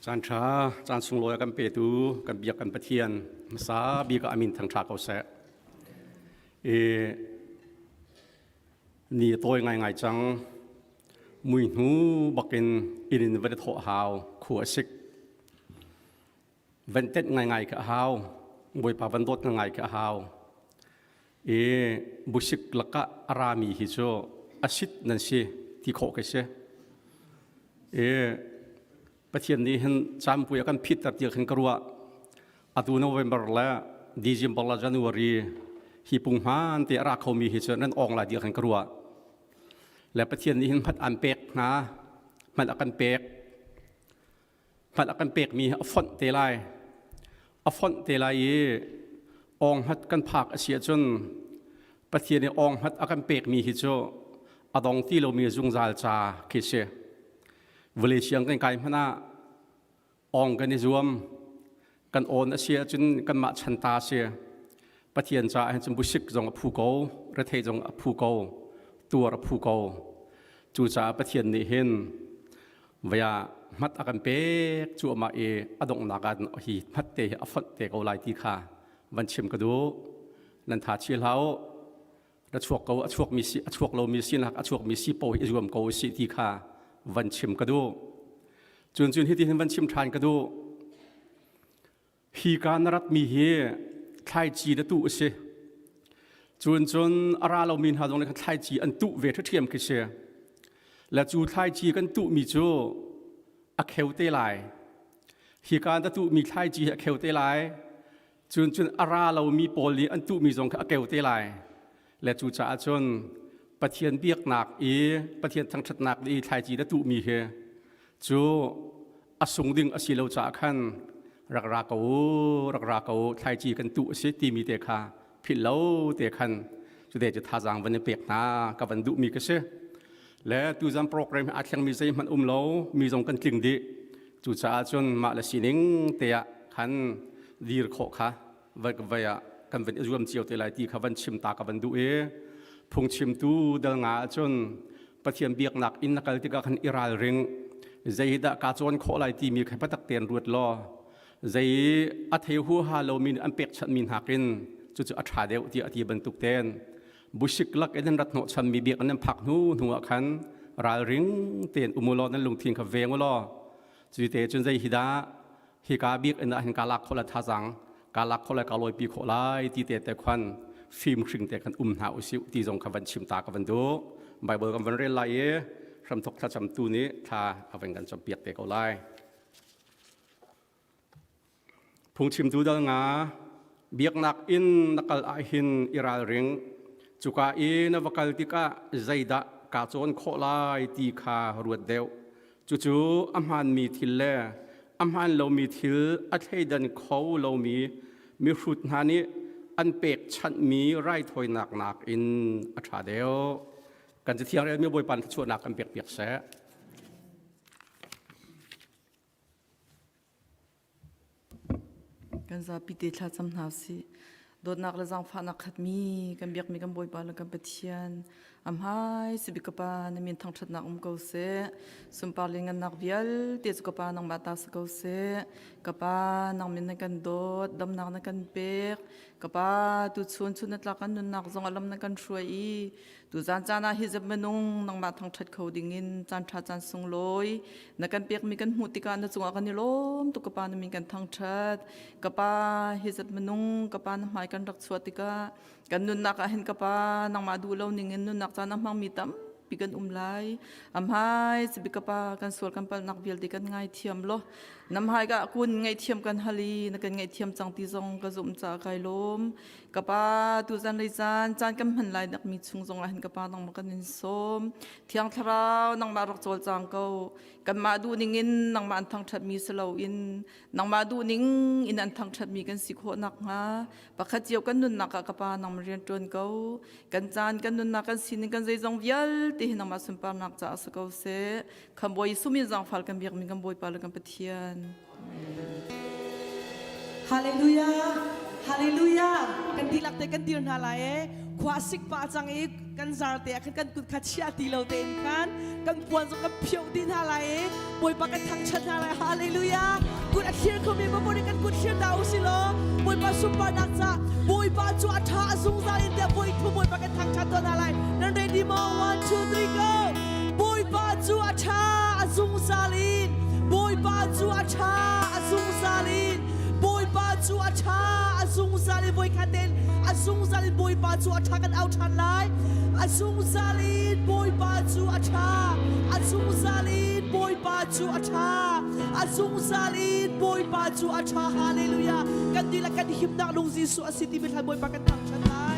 Caan ṭha, caan sunglawi a kan petu kan biak kan Pathian hmasa bik ah a min thangṭha ko seh. I ni a tawi ngaingai cang. Mui hnu bakin inn in van i thawh hau, khua a sik. Van tenh ngaingai khi a hau. Bawipa van dawt ngaingai khi a hau. I busik lakah a rami hi cu a sit nan si ti khawh ka si. I Pathian nih hin campui a kan phitter ti khin ka ruah. Atu November le December le January hi punghman te a ra khomi hi cu nan ong lai ti khin ka ruah. Le Pathian nih hin hmat an pek hna, hmat a kan pek. Hmat a kan pekmi hi a fonh te lai. A fonh te lai i ong hmat kan phak a si ahcun Pathian nih ong hmat a kan pekmi hi cu a dong ti lomi zungzal ca khi si. Vawlei siang kan kai hmanh ah ong kan i zuam. Kan awn a si ahcun kanmah chanta a si. Pathian caah hin cun busik zong a phu ko, rethei zong a phu ko, tuar a phu ko. Cucaah Pathian nih hin vaya hmat a kan pek cuahmah i a donghnak ah hi hmat te hi a fonh te ko lai ti kha van chim ka duh. Nan tha chi hlah u. Na chuak ko a chuak mi si a chuak lomi sinak a chuak mi si po hi i zuam ko si ti kha van chim ka duh. Cun cun hiti hin van chim ṭhan ka duh. Hi ka na ratmi hi thlaici na tuh a si. Cun cun a ra lomi hna zong nih khan thlaici an tuh ve ṭhiamṭhiam khi si. Le cu thlaici kan tuhmi cu a kheu te lai. Hi ka na tuhmi thlaici hi a kheu te lai. Cun cun a ra lomi pawl nih an tuhmi zong kha a keu te lai. Le cucaah cun Pathian biaknak i Pathian thangṭhatnak i thlaici na tuhmi hi cu a sung ding a si lo caah khan rak ra ko u, rak ra ko u, thlaici kan tuh a si timi te kha philh lo te khan cute cu thazaang van i pek hna ka van duhmi ka si. Le tuzan program hi aa thlengmi zeihmanh um lo, mi zong kan tling dih. Cucaah cun mah le sining te ah khan dir khawh kha vai ah kan van i zuam cio te lai ti kha van chim ta ka van duh i phungchimtu dal nga ahcun Pathian biaknak inn na kal tikah khan i ralring zeidah kaa cawn khawh lai timi kha biatak tein ruat law zei a thei huaha lomi nih an pekchanhmi nakin cucu a ṭha deuh tiah a ti bantuk tein busik lak in nan rat hnawhchanmi biakinn nan phak hnu hnu ah khan ralring tein um u law nan lungthin kha veng u law cuti cun zei hi dah hika biakinn ah hin kaa lak khawh lai thazaang kaa lak khawh lai kaa lawipi khawh lai ti te te khuan fim hring te khan um hna usih ti zong kha van chim ta ka van duh Bible kan van rel lai i hramthok thlacamtu nih thla a van kan campiak te ko lai Phungchimtu dal nga biaknak inn na kal ahhin i ralring. Cuka i na va kal tikah zeidah kaa cawn khawh lai ti kha ruat deuh. Cucu a hmaanmi thil le a hmaan lomi thil a thleidan kho lomi mihrut hna nih an pekchanhmi raithawinak nakin a ṭha deuh. Kan Cathiang relmi Bawipa nih thluachuahnak kan pekpiak seh. Kan zapi te thlacam hna usih. Dawtnak le zaangfahnak khatmi kan biakmi kan Bawipa le kan Pathian a hmai sibik ka Pa na min thangṭhatnak um ko seh. Sunpar le ngannak vialte cu ka Pa nangmah ta si ko seh. Ka Pa nang min na kan dawt, damnak na kan pek. Ka Pa tuchun chun na tlak kan nunnak zong a lam na kan hruai i Tuzaan caan ah hi zep minung nangmah thangṭhat kho dingin caan ṭha caan sunglawi na kan pekmi kan hmuh tikah na cungah kan i lawm tuk ka pa na min kan thangṭhat. Ka pa hi zep minung ka pa na hmai kan rak chuah tikah kan nunnak ah hin ka pa nangmah duh lo ningin nunnak caan a hmangmi tampi kan um lai. A hmai sibik ka pa kan sual kan palhnak vialte kan ngaithiam law na hmai ka kun ngaihthiam kan hal i na kan ngaihthiam cang ti zong ka zumh caah kai lawm. Ka pa tuzan lei caan caan kan hman lai nak mi chung zong ah hin ka pa nangmah kan in sawm. Thiang Thlarau nangmah rak cawlcang ko. Kanmah duh ning in nangmah an thangṭhat mi si loin nangmah duh ning in an thangṭhat mi kan si khawh nakhnga pakhat cio kan nunnak ah ka pa nangmah rian ṭuan ko. Kan caan kan nunnak kan sining kan zeizong vialte hi nangmah sunparnak caah si ko seh. Khambawi Jesuh min zaangfal kan biakmi kan Bawipa le kan Pathian. Hallelujah! Hallelujah! Kan dihlak te kan dir hna lai e. Khua sik pah cang i kan zar te ah khan kan kut kha chia ti lo tein khan kan puan zong kan phioh dih hna lai i Bawipa kan thangṭhat hna lai. Hallelujah! Kut a thlir khomi paoh nih kan kut thlir ta u si law Bawipa sunparnak ca Bawipa cu a ṭha a zungzal in tiah voi thu Bawipa kan thangṭhat tuah hna lai. Nan ready maw? One, two, three, go! Bawipa cu a ṭha a zungzal in Bawipa cu a ṭha a zungzal in Bawipa cu a ṭha a zungzal in voi khat in a zungzal in Bawipa cu a ṭha kan au ṭhan lai. A zungzal in Bawipa cu a ṭha. A zungzal in Bawipa cu a ṭha. A zungzal in Bawipa cu a ṭha. Hallelujah. Kan dihlak kan himnak lung Jesuh a si timi thlan Bawipa kan thangṭhat lai.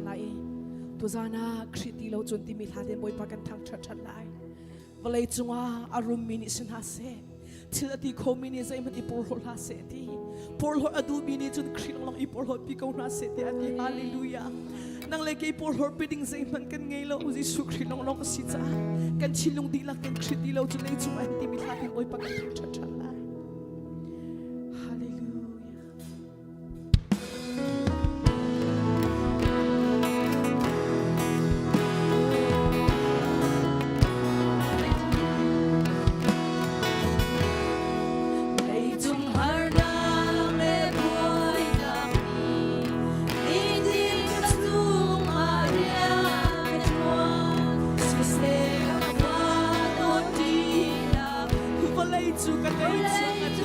lai i tuzan ah Khrih ti lo cun timi hla te Bawipa kan thangṭhat ṭhan lai. Vawlei cungah a rummi nih si hna seh, thil a ti khomi nih zeihmanh i porhlawt hlah seh ti. Porhlawt a duhmi nih cun Khrih lawnglawng i porhlawt pi ko hna seh tiah a ti. Hallelujah. Nang le kei porhlawt pi ding zeihmanh kan ngei lo. Jesuh Khrih lawnglawng a si caah kan thinlung dihlak in Khrih ti lo cu lei cungah hin timi hla te Bawipa kan thangṭhat ṭhan lai. Hallelujah. Leicung harnak le buainak nih nitin ka chungah rian a ṭuan. Siseh ka fa dawt ṭihnak Vawlei cu ka tei cang a ti.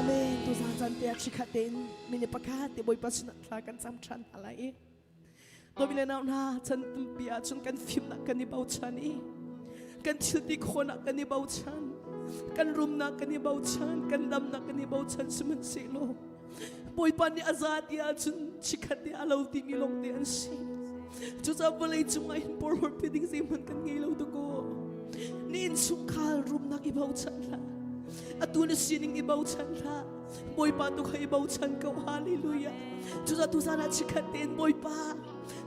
Amen. Tuzan caan te ah chikhat tein mini pakhat te Bawipa sinah thla kan cam ṭhan hna lai i Dawmi le nau hna chan tampi ahcun kan fimnak kan i bochan i kan thil ti khawhnak kan i bochan kan rumnak kan i bochan kan damnak kan i bochan sihmanhsehlaw Bawipa nih a za ti ahcun chikhat te a lo timi lawng te an si. Cucaah vawlei cungah hin porhlawt pi ding zeihmanh kan ngei lo dakaw. Ni innchungkhar rumnak i bochan hlah. Atu na sining i bochan hlah. Bawipa tu kha i bochan ko. Hallelujah. Cucaah tuzan ah chikkhat tein Bawipa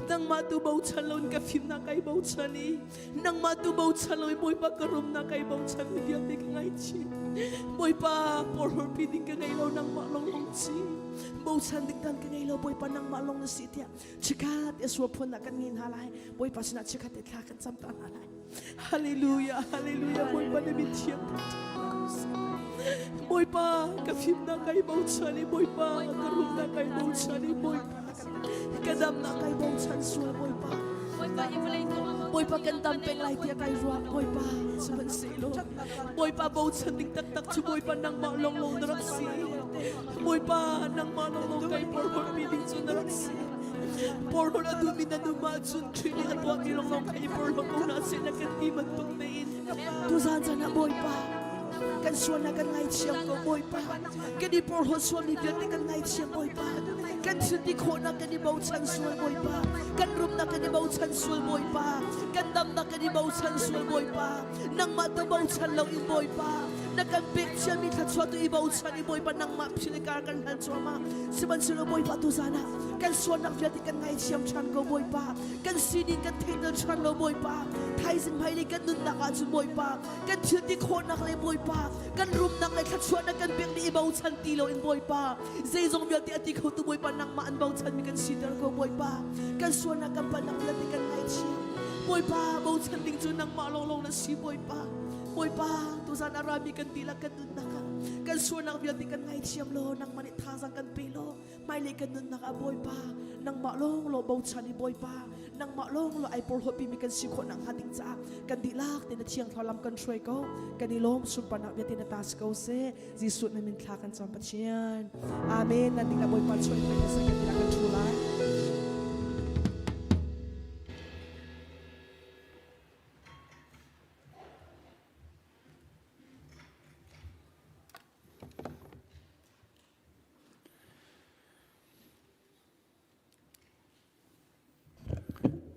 nangmah tu bochan loin ka fimnak kai bochan i nangmah tu bochan loin Bawipa ka rumnak kai bochan mi vialte ka ngaihchih. Bawipa porhlawtpi ding ka ngei lo nangmah lawnglawng si. Bochan ding dan ka ngei lo Bawipa nangmah lawng na si tiah chikkhat te sual phuannak kan ngei hna lai. Bawipa sinah chikkhat te thla kan cam ta hna lai. Hallelujah, hallelujah, Bawipa na min thiang Bawipa ka fimnak kai bochan i Bawipa ka rumnak kai bochan i Bawipa ka damnak kai bochan sual Bawipa Bawipa kan dam peng lai tiah kai ruah Bawipa sihmanhsehlaw Bawipa bochan ding taktak cu Bawipa nangmah lawnglawng na rak si Bawipa nangmah lawnglawng kai porhlawtmi ding cu na rak si Porhlawt a duhmi na num ahcun Khrih nih a tuahmi lawnglawng kha i porhlaw ko hna seh na kan ti bantuk tein tuzaan caan ah Bawipa kan sualnak kan ngaithiam ko Bawipa kan i porhlawt sualmi vialte kan ngaithiam Bawipa kan thil ti khawhnak kan i bochan sual Bawipa kan rumnak kan i bochan sual Bawipa kan damnak kan i bochan sual Bawipa nangmah tu bochan lo in Bawipa na kan pek ciami thluachuah tu i bochan i Bawipa nangmah phil kar kan hlan cuahmah sihmanhsehlaw Bawipa tu zan ah kan sualnak vialte kan ngaithiam ṭhan ko Bawipa kan sining kan theihter ṭhan lo Bawipa thaizing hmailei kan nunnak ah cun Bawipa kan thil ti khawhnak le Bawipa kan rumnak le thluachuahnak kan pekmi i bochan ti loin Bawipa zeizong vialte a ti khotu Bawipa nangmah an bochanmi kan siter ko Bawipa kan sualnak kan palhnak vialte kan ngaithiam Bawipa bochan ding cu nangmah lawnglawng na si Bawipa Bawipa tuzan a rami kan dihlak kan nunnak ah kan sualnak vialte kan ngaithiam law nangmah nih thazaang kan pe law hmailei kan nunnak ah Bawipa nangmah lawng law bochan i Bawipa nangmah lawng law ai porhlawtpi mi kan si khawh nak hnga ding caah kan dihlak te na thiang thlarau lam kan hruai ko kan i lawm sunparnak vialte na ta si ko seh Jesuh na min thla kan cam Pathian Amen nan dingah Bawipa chuah in kan kan dihlak kan thu lai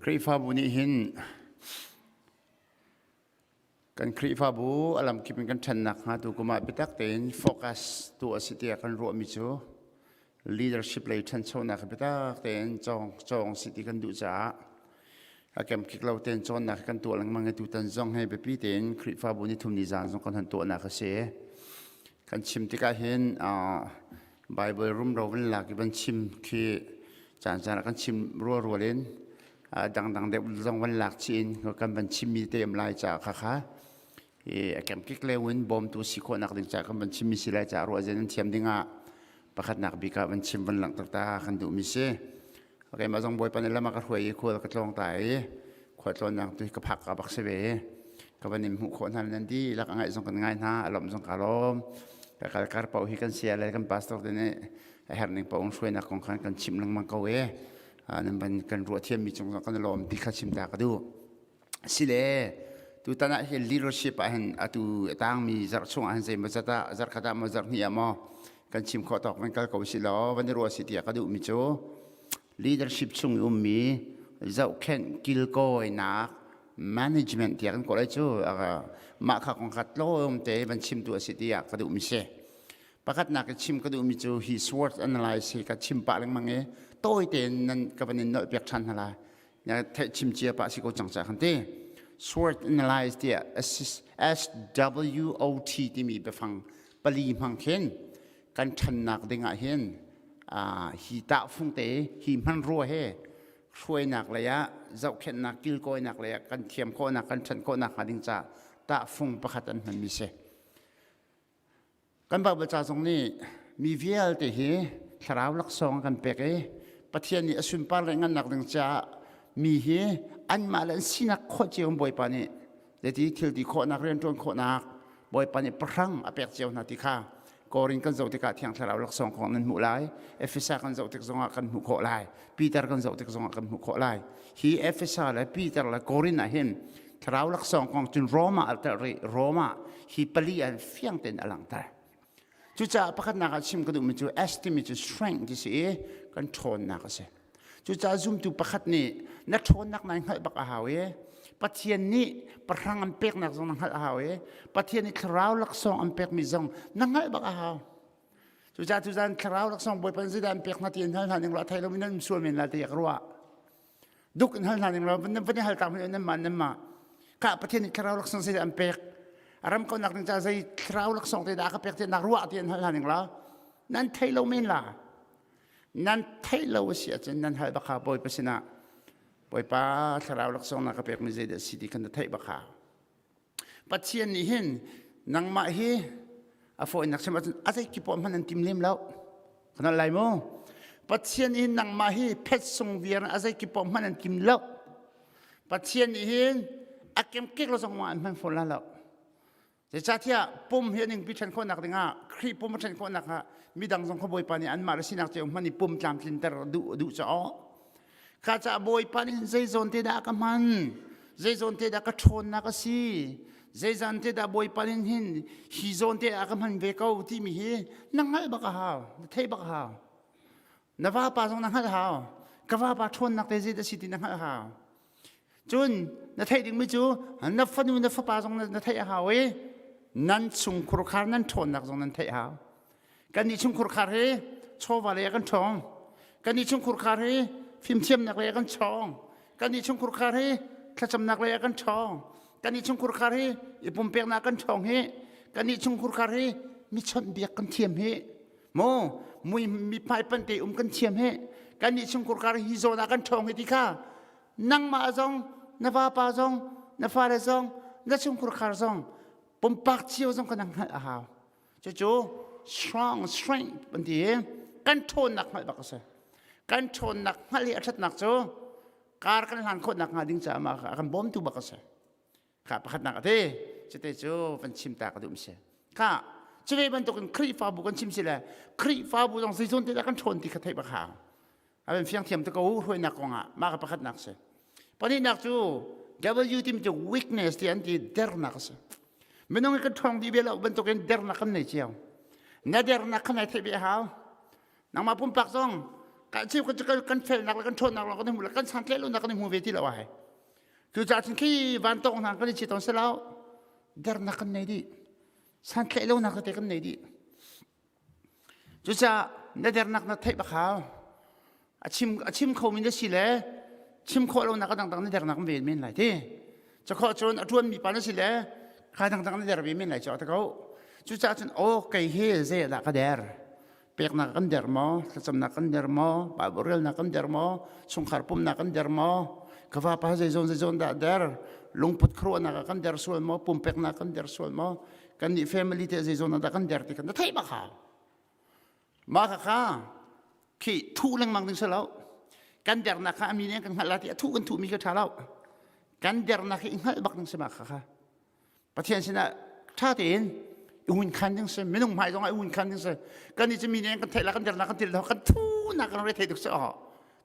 Khrihfabu nih hin kan Khrihfabu a lamkip in kan ṭhannak hnga tu kum ah biatak tein focus tu a si tiah kan ruahmi cu leadership lei ṭhanchonak hi biatak tein cawng cawng si ti kan duh caah a kemkik lo tein cawnnak kan tuah lengmang i tutan zong hi biapi tein Khrihfabu ni thum ni zan zong kan han tuahnak a si. Kan chim tikah hin Bible rumro van lak i van chim khi caan caan ah kan chim rualrual in dangdang deuh zong van lak chih in kan van chimmi te um lai caah kha kha i a kemkik leu in bawmtu si khawhnak ding caah kan van chimmi si lai caah ruah zen an thiam dingah pakhatnak bik ah van chim van langhter ta kan duhmi si. Keimah zong Bawipa nih lam a ka hruai i khual ka tlawng ta i khual tlawnnak tu hi ka phak ka bak si ve. Ka van in hmuh khawh hna nan dihlak a ngaih zong kan ngai hna, a lawmh zong ka lawm. Ka kal kar paoh hi kan sia le kan pastor te nih a herh ning paoh in hruainak kong khan kan chimh lengmang ko e. Nan van kan ruah thiammi cung zong kan i lawm ti kha chim ta ka duh. Sile tutan ah hin leadership ah hin atu a tangmi zarh chung ah hin zeimaw zat ah zarh khat ah maw zarh hnih ah maw kan chim khawh tawk van kal ko si law van i ruah si tiah ka duhmi cu leadership chung i ummi zohkhenh kilkawinak management tiah kan kawh lai cu mah kha kong kha tlawm te van chim tu a si tiah ka duhmi si. Pakhatnak i chim ka duhmi cu hi SWOT analyze hi ka chim pah lengmang i tawi tein nan ka van in nolh piak ṭhan hna lai. Theih chim cia pah si ko cang ca khan ti. SWOT analyze tiah SWOT timi biafang pali hmang khin kan ṭhannak ding ah hin hi tahfung te hi hmanrua he hruainak lei ah zohkhenhnak kilkawinak lei ah kan thiam khawhnak kan ṭhan khawhnak hnga ding caah tahfung pakhat an hmanmi si. Kan Baibal ca zong nih mi vialte hi thlarau laksawng a kan pek i Pathian nih a sunpar le ngannak ding caah mi hi anmah le an sinak khawh cio in Bawipa nih zeiti thil ti khawhnak rianṭuan khawhnak Bawipa nih pahrang a pek cio hna ti kha Korin kan zoh tikah Thiang Thlarau laksawng kong nan hmuh lai. Efesa kan zoh tik zongah kan hmuh khawh lai. Peter kan zoh tik zongah kan hmuh khawh lai. Hi Efesa le Peter le Korin ah hin Thlarau laksawng kong cun Rome ah a telh rih. Rome ah hi pali an fiang tein a langhter. Cucaah pakhatnak ah chim ka duhmi cu S timi cu strength ti si i kan ṭhawnnak a si. Cucaah zumtu pakhat nih na ṭhawnnak nai hngalh bak a hau i. Pathian nih pahrang an peknak zong na hngalh a hau i Pathian nih thlarau laksawng an pekmi zong na hngalh bak a hau. Cucaah tuzan thlarau laksawng Bawipa nih zeidah an pek hna ti in hal hna ning law thei lomi nan sual men lai ti ka ruah. Duk in hal hna ning law van van i hal ta hmanh nan mah nan mah. Ka Pathian nih thlarau laksawng zeidah an pek a ram kaunak ding caah zei thlarau laksawng te dah ka pek ti nak ruah ti in hal hna ning law nan thei lo men la. Nan theih lo a si ahcun nan hal bak kha Bawipa sinah Bawipa thlarau laksawng na ka pekmi zeidah si ti khan na theih bak hau. Pathian nih hin nangmah hi a fawinak chim ahcun a zei kip hmanh an tim lem lo. Kana lai mu. Pathian nih hin nangmah hi phet sung viar a zei kip hmanh an tim lo. Pathian nih hin a kemkek lo zong an hman fawn la lo. Zeicahtiah pum hi a ningpi ṭhen khawhnak dingah Khrih pum a ṭhen khawhnak ah midang zong kha Bawipa nih anmah le sinak cio hman i pum tlamtlinter duh duh caw. Kha caah Bawipa nih zei zawn te dah ka hman? Zei zawn te dah ka ṭhawnnak a si? Zei zawn te dah Bawipa nih hin hi zawn te ah ka hman ve ko timi hi na hngalh bak a hau, na theih bak a hau. Na vapa zong na hngalh hau. Ka vapa ṭhawnnak te zei dah si ti na hngalh hau. Cun na theih dingmi cu na fanu na fapa zong na theih a hau i nan chungkhur khar nan ṭhawnnak zong nan theih a hau. Kannih chungkhur khar hi chawva lei ah kan ṭhawng. Kannih chungkhur khar hi fimthiamnak lei ah kan ṭhawng. Kannih chungkhur khar hi thlacamnak lei ah kan ṭhawng. Kannih chungkhur khar hi i pumpeknak kan ṭhawng hi. Kannih chungkhur khar hi mi chawnhbiak kan thiam hi. Maw mui mi hmai te um kan thiam hi. Kannih chungkhur khar hi zawn ah kan ṭhawng hi ti kha nangmah zong na vapa zong na fale zong na chungkhar zong pumpak cio zong kan hngalh a hau cucu strong strength an ti i kan ṭhawnnak hngalh bak a si kan ṭhawnnak hngalh i a ṭhatnak cu kar kan hlan khawhnak hnga ding caah mah a kan bawmtu bak a si kha pakhatnak a ti cute cu van chim ta ka duh si kha cuve bantukin Khrihfabu kan chim si le Khrihfabu zong zeizon te dah kan ṭhawn ti kha theih bak hau a van fiang thiam te ko hruainak kongah mah ka pakhatnak si pahnihnak cu W tim cu weakness ti an ti dernak a si minung i kan ṭhawng dih ve lo bantukin dernak kan nei cio na dernak kha nai theih ve hau nangmah pumpak zong kan cheu kan felnak le kan ṭhawnnak lawng kan hmu le kan santlaih lonak kan hmu ve ti lo ai Cucaah cun khi vantawng hna kan i chi tawn si lo. Dernak kan nei dih. Santlaih lonak tete kan nei dih. Cucaah na dernak na theih bak hau. A chim a chim khomi na si le chim khawh lonak a dangdang na dernak ve men lai ti. Cakhawh cun a ṭuanmi pa na si le kha dangdang na der ve men lai cu a ti ko. Cucaah cun aw kei hi zei dah ka der. Peknak kan der maw? Thlacamnak kan der maw? Bible relnak kan der maw? Chungkhar pumnak kan der maw? Ka vapa zeizon zeizon dah der? Lungput khuaruahnak ah kan der sual maw? Pumpeknak kan der sual maw? Kan nih family te zeizon dah kan der ti kan theih bak hau. Mah kha kha khi thu lengmang ding si lo. Kan dernak kha ami nih kan hngalh la ti a thu kan thuhmi kha ṭha lo. Kan dernak hi i hngalh bak ding si mah kha kha. Pathian sinah ṭha tein i hun khan ding si minung hmai zongah i hun khan ding si kan i mi nih kan theih la kan dernak kan til lo kan thu nak kan re thei tuk si oh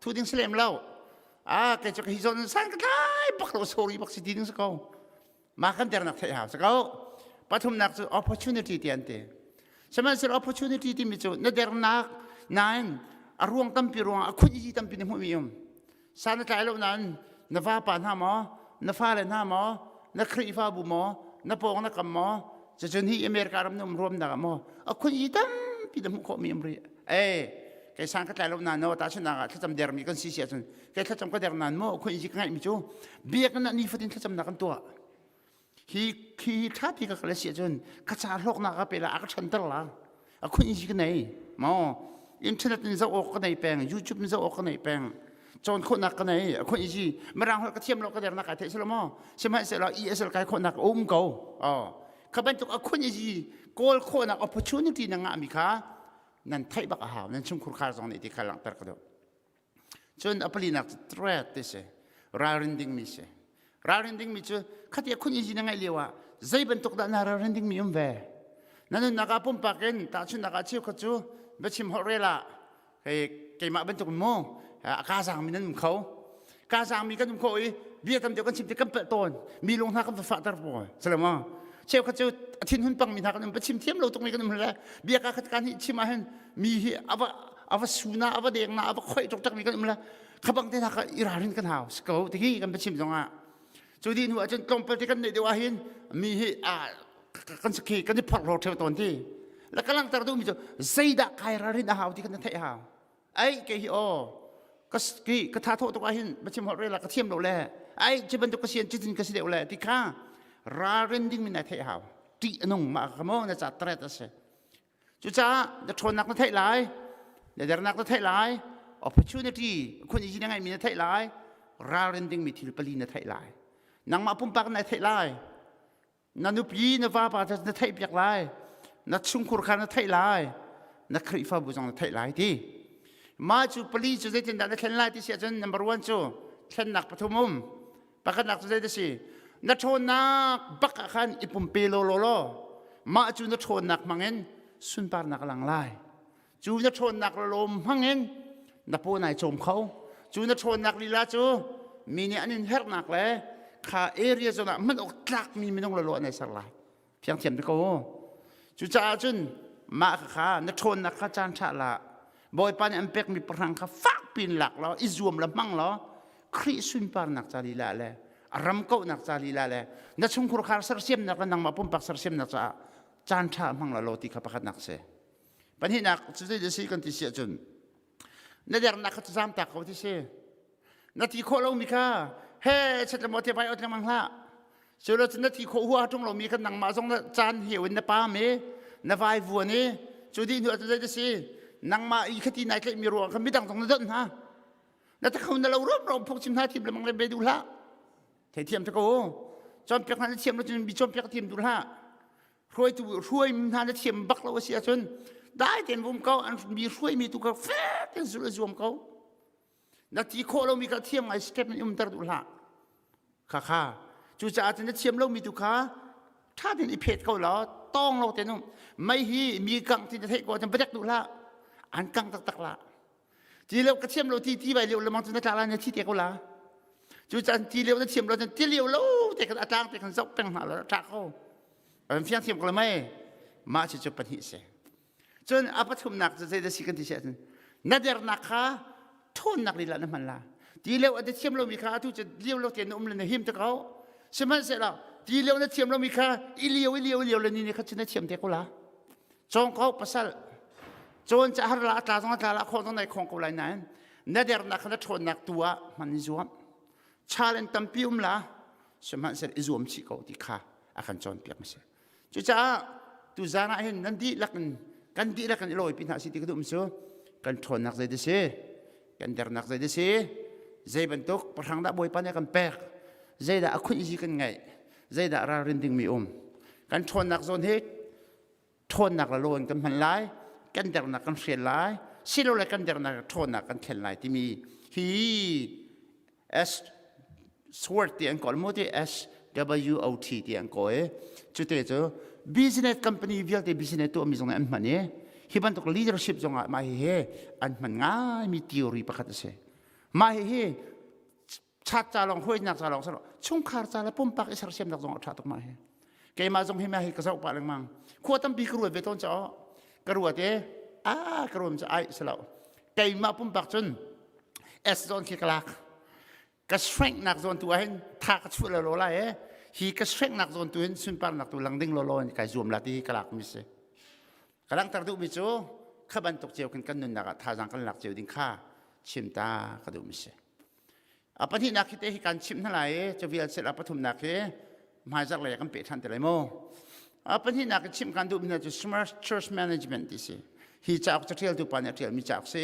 thu ding si lem lo a kei cu hi zawn san ka tlai bak lo sorry bak si ti ding si ko ma kan dernak theih hau si ko pathumnak cu opportunity ti an ti sihmanhsehlaw opportunity timi cu na dernak nain a ruang tampi ruang a khun i tampi na hmuhmi um San a tlai lo nain na vapa hna maw, na fale hna maw, na Khrihfabu maw, na pawng na kam maw, cucun hi America ram na um ruamnak ah maw, a khun i tampi na hmuh khawhmi um rih. Ei, kei san ka tlai lo nain no, tahchunhnak ah thlacam dermi kan si si ahcun kei thlacam ka der nain maw, khun i ka ngaihmi cu biakinn ah nifatin thlacamnak kan tuah. Hi hi ṭha ti ka kal si ahcun ka ca hlawknak a pe la a ka ṭhanter la a khun i ka nei maw internet in zoh awk ka nei peng YouTube in zoh awk ka nei peng cawn khawhnak ka nei a khun i mirang holh ka thiam lo ka dernak kai theih silo maw sihmanhsehlaw ESL kai khawhnak a um ko oh kha bantuk a khun i kawl khawhnak opportunity na ngahmi kha nan theih bak a hau nan chungkhur khar zong nih ti kha langhter ka duh Cun a palinak cu threat ti si. Ralrin dingmi si. Ralrin dingmi cu khati a khun izi na ngaih lio ah zei bantuk dah na ralrin dingmi um ve. Na nunnak ah pumpak in tahchunhnak ah cheukhat cu biachim holh rel ah hei keimah bantuk in mu a ka zaangmi nan um kho. Ka zaangmi kan um kho i bia tam deuh kan chim ti kan palh tawn. Mi lung hna kan va fahter pawl. Salama. Cheukhat cu a thinhun pangmi hna kan um biachim thiam lo tukmi kan um le bia ka khat kan hi chim ah hin mi hi ava ava suna ava deng na ava khoi tuk tak mi kan um la khabang te na ka i ralrin kan hau ko ti hi kan biachim zong ah. Cu dih hnu ahcun tlawmpal te kan neih deuh ahhin mi hi kan sakhi kan i phorhlaw ṭheo tawn ti. La ka langhter duhmi cu zeidah kai ralrin a hau ti kan theih hau. Ai kei hi aw ka ki ka tha thawh tuk ahhin bachim holh rela ka thiam lo le ai ci bantuk ka sian citin ka si deuh le ti kha ralrin ding mi na theih hau. Ṭih a nung mah ka mo na ca tret a si. Cucaah na ṭhawnnak na theih lai, na dernak na theih lai, opportunity khun i na ngeihmi na theih lai, ralrin dingmi thil pali na theih lai. Nangmah pumpak na theih lai, na nupi na vapa na theih piak lai, na chungkhur kha na theih lai, na Khrihfabu zong na theih lai ti. Mah cu pali cu zeitindah na thlen lai ti si ahcun number one cu thlennak pathum um. Pakhatnak cu zei si? Na ṭhawnnak bak ah khan i pumpe law law law mah cu na ṭhawnnak hmangin sunparnak a lang lai. Cu na ṭhawnnak lawm hmangin na paw nai cawm kho. Cu na ṭhawnnak lila cu mi nih an in herhnak le kha area zawn ah hman awk tlakmi minung lawlaw an ai ser lai. Thiangthiam te ko. Cucaah cun mah kha na ṭhawnnak kha caan ṭha la Bawipa nih an pekmi pahrang kha fak piin lak law i zuam la hmang law Khrih sunparnak ca lila le a ram kauhnak ca lila le na chungkhur khar sersiamnak le nangmah pumpak sersiamnak caah caan ṭha hmang la law ti kha pakhatnak si. Pahnihnak cu zei si kan ti si ahcun na dernak kha zaam tak ko ti si. Na ti khawh lomi kha he chet le maw te vai ot lengmang hlah. Cu lo cun na thi khawh hua ṭung lomi kha nangmah zong na caan heu in na paam i na vai vuan i cu dih hnu ah cun zei si nangmah i khati nai tlaihmi ruang kha midang zong na donh hna. Na takho na lo rom rom phungchim hna thiam lemang le be duh hlah. Theithiam te ko. Cawnpiak hna na thiam lo cun mi cawnpiak thiam duh hlah. Hruaitu hruai hna na thiam bak lo a si ahcun dai tein vum ko an mi hruaimi tu kha fek tein zulh zuam ko. Na ti khawh lomi kha thiam ngai step in umter duh hlah. Kha kha. Cucaah cun na thiam lomi tu kha ṭha tein i phet ko law tawng lo tein um. Mei hi mi kangh ti na theih ko ahcun va dek duh hlah. An kang taktak lah. Ti lio ka thiam lo ti ti vai lio lemang cu na tla lai na thi te ko la. Cucaah ti lio na thiam lo cun ti lio lo te khan a tlang te khan zoh peng hna lo ṭha ko. An fiang thiam ko le mei. Mah cu cu pahnih si. Cun a pathumnak cu zeidah si kan ti si ahcun na dernak kha ṭhawnnak lila na hman la. Ti lio a thiam lomi kha atu cu lio lo tein na um le na him te ko. Sihmanhsehlaw ti lio na thiam lomi kha i lio i lio i lio le ni ni kha cu na thiam te ko la. Cawng ko pasal. Cawn ca har la a tla zong a tla la khawh zong nai khong ko lai nain na dernak kha na ṭhawnnak tu ah hman i zuam. Challenge tampi um la sihmanhsehlaw i zuam chih ko ti kha a kan cawnpiak mi si. Cucaah tuzaan ah hin nan dihlak in kan dihlak in i lawipi hna si ti ka duh cu kan ṭhawnnak zei si kan dernak zei si zei bantuk pahrang dah Bawipa nih a kan pek zeidah a khunh zi kan ngeih zeidah ralrin dingmi um kan ṭhawnnak zawn hi ṭhawnnak le law in kan hman lai kan dernak kan hrial lai silole kan dernak ṭhawnnak kan thlen lai timi hi S SWOT ti an kawl mu ti S W O T ti an kawl i cute cu business company vialte business tuahmi zong an hman i hi bantuk leadership zong ah mah hihi an hman ngaimi theory pakhat a si. Mah hihi chat ca lawng hruainak ca lawng chungkhar ca le pumpak i sersiamnak zong a ṭha tuk mah hi. Keimah zong hi mah hi ka zoh pah lengmang. Khua tampi ka ruat ve tawn caw ka ruat i a ka ruam cu ai si lo. Keimah pumpak cun S zawn khi ka lak. Ka strength nak zawn tu ahhin tha ka chuah lo lai e. Hi ka strength nak zawn tu hin sunparnak tu lang ding lawlaw in kai zuam la ti hi ka lak mi si. Ka langhter duhmi cu kha bantuk cio khin kan nunnak ah thazaang kan lak cio ding kha chim ta ka duh mi si. A pahnihnak hi te hi kan chimh hna lai i cu vial sel a pathumnak hi hmaizarh lei ah kan peh ṭhan te lai mu. A pahnihnak i chimh kan duhmi hna cu Smart Church Management ti si. Hi cauk caṭialtu pa nih a ṭialmi cauk si.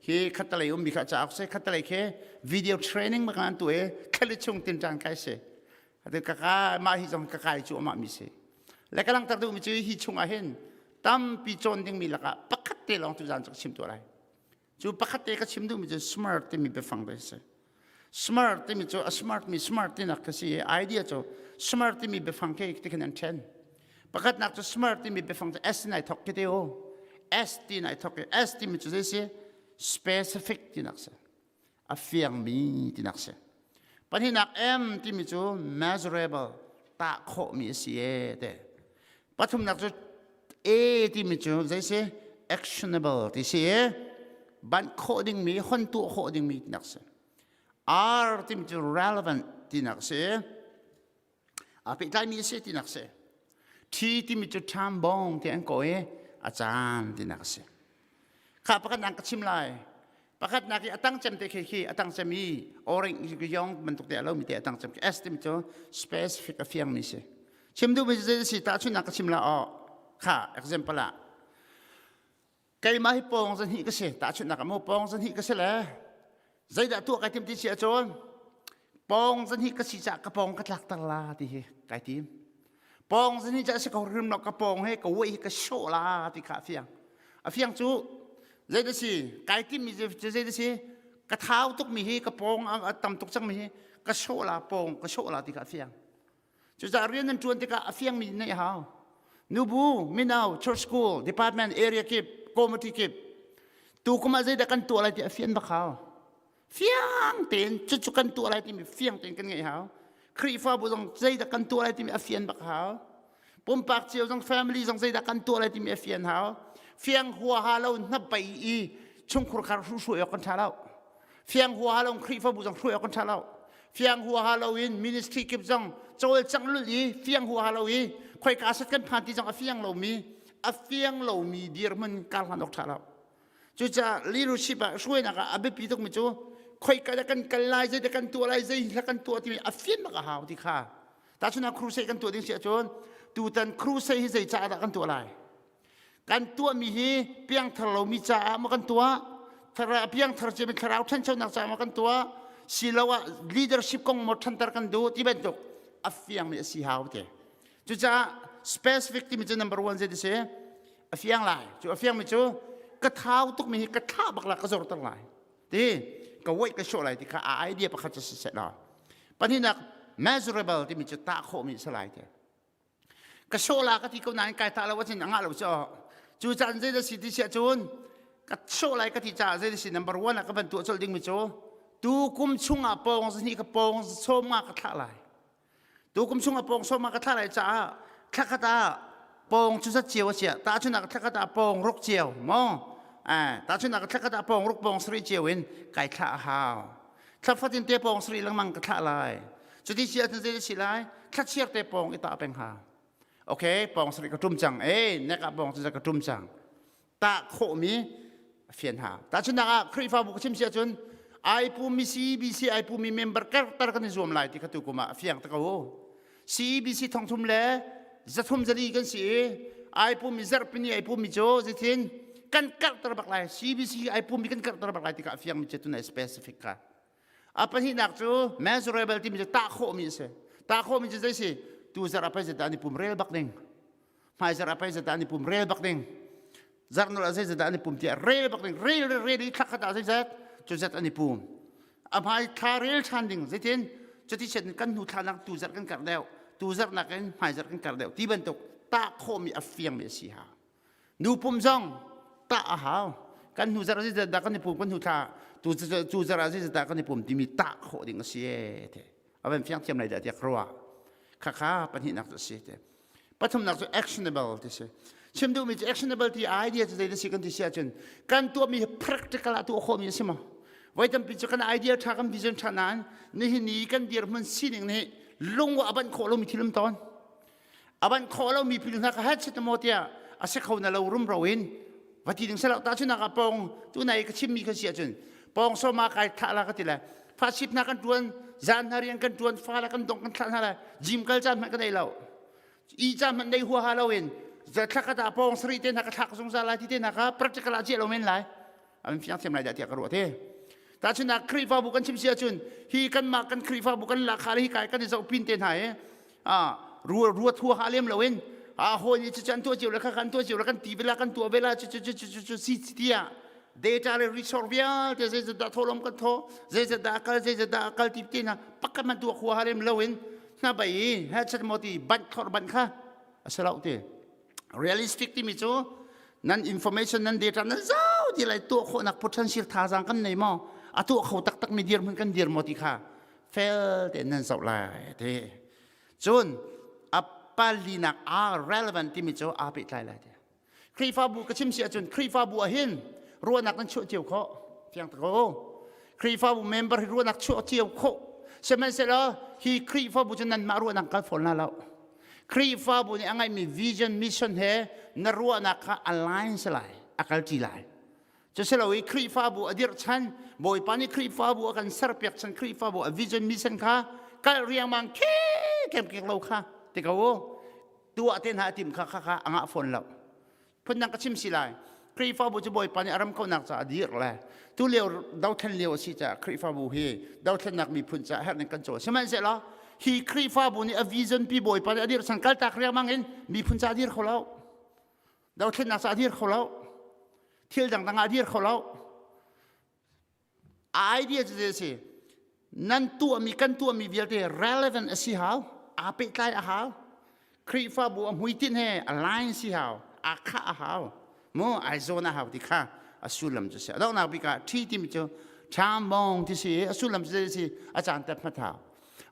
Hi khattalei ummi kha cauk si. Khattalei khi video training bak an tuah i thlali chung tinṭan kai si. Atu ka ka mah hi zong ka kai cu amah mi si. Le ka langhter duhmi cu hi chungah hin tampi cawn dingmi lakah pakhat te lawng tu zan cu ka chim tuah lai. Cu pakhat te ka chim duhmi cu smart timi biafang te si. Smart timi cu a smart mi smart tinak ka si i idea cu smart timi biafang ke ti khin an then. Pakhatnak cu smart timi biafang cu S in ai thok ki te o. S ti in ai thok i S timi cu zei si? Specific tinak si. A fiangmi tinak si. Pahnihnak M timi cu measurable tah khawhmi a si e te. Pathumnak cu A timi cu zei si? Actionable ti si i banh khawh dingmi, hon tuah khawh dingmi tinak si. R timi cu relevant. tinak a si. Aa pehtlaimi a si tinak a si. T timi cu ṭham bong ti an kawh i a caan tinak a si. Kha pakhat nak ka chim lai. Pakhat nak i a tang cem te khi khi a tang cem i orange yong bantuk te a lomi te a tang cem khi S timi cu specific a fiangmi si. Chim duhmi cu zei a si tahchunhnak ka chim la aw. Kha example ah keimah hi pawng zahnih ka si tahchunhnak ah mu pawng zahnih ka si le zeidah tuah kai tim ti si ahcun pawng zahnih ka si caah ka pawng ka tlakter la ti hi kai tim pawng zahnih caah si ko hrim lo ka pawng he ka wei hi ka sawh la ti kha a fiang a fiang cu zeidah si kai tim mi cu zeidah si ka thau tuk mi hi ka pawng a tam tuk cang mi hi ka sawh la pawng ka sawh la ti kha a fiang Cucaah rian nan ṭuan tikah a fiangmi neih a hau. Nubu, mino, church school, department, area kip, committee kip, tu kum ah zeidah kan tuah lai ti a fian bak hau. Fiang tein cucu kan tuah lai timi fiang tein kan ngeih hau. Khrihfabu zong zeidah kan tuah lai timi a fian bak hau. Pumpak cio zong family zong zeidah kan tuah lai timi a fian hau. Fiang huaha lo hnabei i chungkhur khar hruhruai awk kan ṭha lo. Fiang huaha lo Khrihfabu zong hruai awk kan ṭha lo. Fiang huaha lo in ministry kip zong cawlcangh lulh i fiang huaha lo i khoika set kan phan ti zong a fiang lomi a fiang lomi dirhmun kar hlan awk ṭha lo. Cucaah leadership ah hruainak ah a biapi tukmi cu khoika dah kan kal lai, zeidah kan tuah lai, zei hla kan tuah timi a fian bak a hau ti kha. Tahchunhnak crusade kan tuah ding si ahcun tutan crusade hi zei caah dah kan tuah lai? Kan tuahmi hi piangthar lomi caah maw kan tuah? Piangthar ciami thlarau ṭhanchonak caah maw kan tuah? Siloah leadership kong maw ṭhanter kan duh ti bantuk a fiangmi a si hau te. Cucaah specific timi cu number one zei ti si? A fiang lai. Cu a fiangmi cu ka thau tukmi hi ka thlah bak la ka zorter lai. Ti ka wait ka sawh lai ti kha a idea pakhat cu si seh law. Pahnihnak measurable timi cu tah khawhmi si lai te. Ka sawh la ka ti ko nain kai tah lo ahcun a ngah lo cu cu caan zei si ti siah cun ka sawh lai ka ti caah zei si number one ah ka van tuah colh dingmi cu tu kum chungah pawng zahnih ka pawng sawm nga ka thlah lai tu kum chungah pawng sawm nga ka thlah lai caah thla khat ah pawng cu zat cio a sia tahchun ah thla khat ah pawng ruk cio maw eh tahchun ah thla khat ah pawng ruk pawng sarih cio in kai thlah a hau thla fatin te pawng sarih lengmang ka thlah lai cuti si ahcun zei si lai thlachiar te pawng i tah peng ha okay pawng sarih ka tum cang e nek ah pawng cu ka tum cang tah khawhmi fian ha tahchunhnak ah Khrihfabu ka chim si ahcun ai pumi CBC ai pumi member kartar kan i zuam lai ti kha tu kum ah a fiang te ko CBC thongthum le zathum zali kan si i ai pumi zarhpini ai pumi cu zeitin kan karhter bak lai CBC ai pumi kan karhter bak lai ti kha a fiangmi cu tunai specific kha A pahnihnak cu measurable timi cu tah khawhmi a si. Tah khawhmi cu zei si? Tu zarh ah pei zeidah an i pum rel bak ding. Hmai zarh ah pei zeidah an i pum rel bak ding. Zarh nul ah zeizat an i pum tiah rel bak ding. Rel rel rel i thla khat ah zeizat cu zat an i pum. A hmai thla rel ṭhan ding zeitin cuti set kan hnu thla nak tu zarh kan karh deuh. Tu zarh nakin hmai zarh kan karh deuh ti bantuk tah khawhmi a fiangmi a si ha. Nu pum zong tah a hau. Kan hnu zarh zeizat dah kan i pum kan hnu thla tu cu zarh ah zeizat dah kan i pum timi tah khawh ding a si e te. A van fiang thiam lai dah tiah ka ruah. Khakha pahnihnak cu a si te. Pathumnak cu actionable ti si. Chim duhmi cu actionable ti idea cu zei si kan ti si ahcun kan tuahmi hi practical ah tuah khawhmi a si maw? Voi tampi cu kan idea ṭha kan vision ṭha nain nihin ni kan dirhmun sining nih lung a banh khawh lomi thil um tawn. A banh khawh lomi pil hna ka hat maw tiah a si kho na lo rumro in va ti ding selo ta chunak ah pawng tu nai ka chimmi kha si ahcun pawng soma kai thlah la ka ti le fa sip hna kan tuan zan hna rian kan tuan fa la kan dong kan thlah hna le gym kal caan hmanh ka nei lo i caan hmanh nei huaha lo in thla ka ta pawng sari te hna ka thlak zungzal lai ti te hna kha practical ah ciah lo men lai an fiang thiam lai dah tiah ka ruah te tahchunhnak Khrihfabu kan chim si ahcun hi kanmah kan Khrihfabu kan lakha le hi kai kan i zoh pin te hna i rua rua thua ha lem loin a hawi nih cucu an tuah cio le kha kan tuah cio le kan ti vela kan tuah vela cu cu cu cu cu si tiah data le resource vialte zeizat dah thawhlawm kan thaw zeizat dah kal zeizat dah kal ti te hna pakhat man tuah khua ha lem loin hna bai i headset maw ti banh thor banh kha a si lo ti Realistic timi cu nan information nan data nan zau ti lai tuah khawhnak potential thazaang kan nei maw a tuah kho taktak mi dirhmun kan dir maw ti kha fel tein nan zoh lai ti cun a palinak a relevant timi cu aa pehtlai lai ti Khrihfabu ka chim si ahcun Khrihfabu ah hin ruahnak nan chuah cio khawh fiang tak ko Khrihfabu member hi ruahnak chuah cio khawh. Sihmanhsehlaw hi Khrihfabu cu nanmah ruahnak kal fawn hna lo. Khrihfabu nih a ngeihmi vision mission he na ruahnak kha align si lai, a kalṭi lai. Cusilo i Khrihfabu a dirh chan, Bawipa nih Khrihfabu a kan serpiak chan, Khrihfabu a vision mission kha kal riangmang khe kemkek lo kha ti ko u. Tuah te hna a tim kha kha kha a ngah fawn lo. Phundang ka chim si lai. Khrihfabu cu Bawipa nih a ram kauhnak caah a dir le tu lio dothlen lio a si caah Khrihfabu hi dothlennak miphun caah herh ning kan cawl. Sihmanhsehlaw hi Khrihfabu nih a vision pi Bawipa nih a dirh chan kaltak riangmang in miphun caah a dir kho lo. Dothlennak caah a dir kho lo. Thil dangdang ah a dir kho lo. A idea cu zei a si? Nan tuahmi kan tuahmi vialte relevant a si hau, aa pehtlai a hau. Khrihfabu a hmuitinh he align si hau, aa khah a hau. Mu ai zawn a hau ti kha a sullam cu si. A donghnak bik ah ṭhi timi cu ṭhambong ti si i a sullam cu zei a si? A caan tep hmat hau.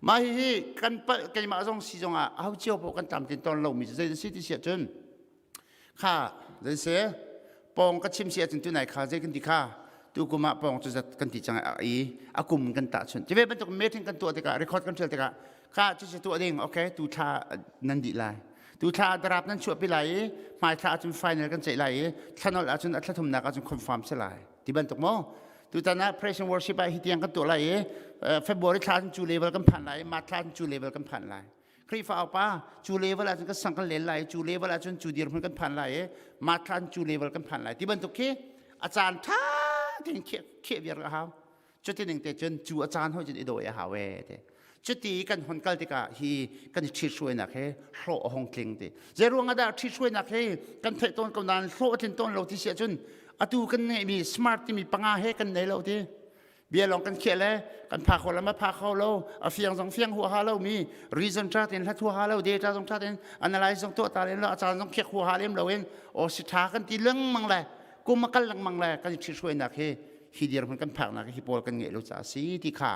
Mah hihi kan palh keimah zong si zong ah aho cio paoh kan tlamtlin tawn lomi cu zei a si ti si ahcun kha zei si pawng ka chim si ahcun tunai kha zei kan ti kha tu kum ah pawng cu zat kan ti cang i a kum kan tah chun tive bantuk meeting kan tuah tikah record kan ṭial tikah kha cu cu tuah ding okay tu thla nan dih lai tu thla darap nan chuahpi lai i hmai thla ahcun final kan ceih lai i thlanol ahcun a thla thumnak ahcun confirm si lai ti bantuk maw tutan ah praise and worship ah hi tiang kan tuah lai i February thla cu level kan phan lai i March thla cu level kan phan lai Khrihfa upa cu level ahcun kan sang kan len lai cu level ahcun cu dirhmun kan phan lai i March thla cu level kan phan lai ti bantuk khi a caan ṭha tein khiah khiah viar a hau cuti ning te cun cu a caan hoi cun i dawi a hau e te cuti kan hon kal tikah hi kan i ṭhithruainak he hlawh a hong tling ti zei ruang ah dah ṭhithruainak he kan theih tawn ko nain hlawh a tlin tawn lo ti si ahcun atu kan ngeihmi smart timi panga he kan nei lo ti bia lawng kan khiah le kan pha kho lam a pha kho lo a fiang zong fiang huaha lo mi reason tha tein hlat huaha lo data zong tha tein analyze zong tuah ta lem lo a caan zong khiak huaha lem lo in o si tha kan ti lengmang le kum a kal lengmang le kan i ṭhithruainak hi hi dirhmun kan phaknak hi pawl kan ngeih lo caah si ti kha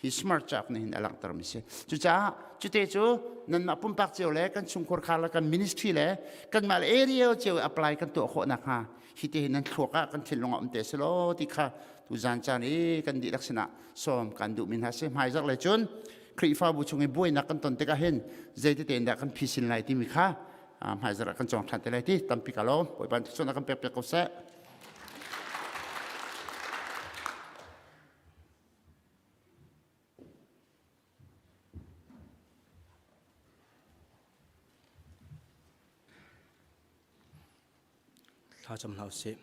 hi smart cauk nih hin a langhter mi si cucaah cute cu nanmah pumpak cio le kan chungkhur khar le kan ministry le kanmah le area cio apply kan tuah khawh nakhnga hi te hin nan thluak ah kan thinlung ah um te selaw ti kha tu zan caan i kan dihlak sinah sawm kan duh mi hna si hmaizarh le cun Khrihfabu chung i buainak kan ton tikah hin zeiti tein dah kan phisin lai timi kha hmaizarh ah kan cawng ṭhan te lai ti tampi ka lawm Bawipa nih kan pek piak ko seh. Thlacam hna usih.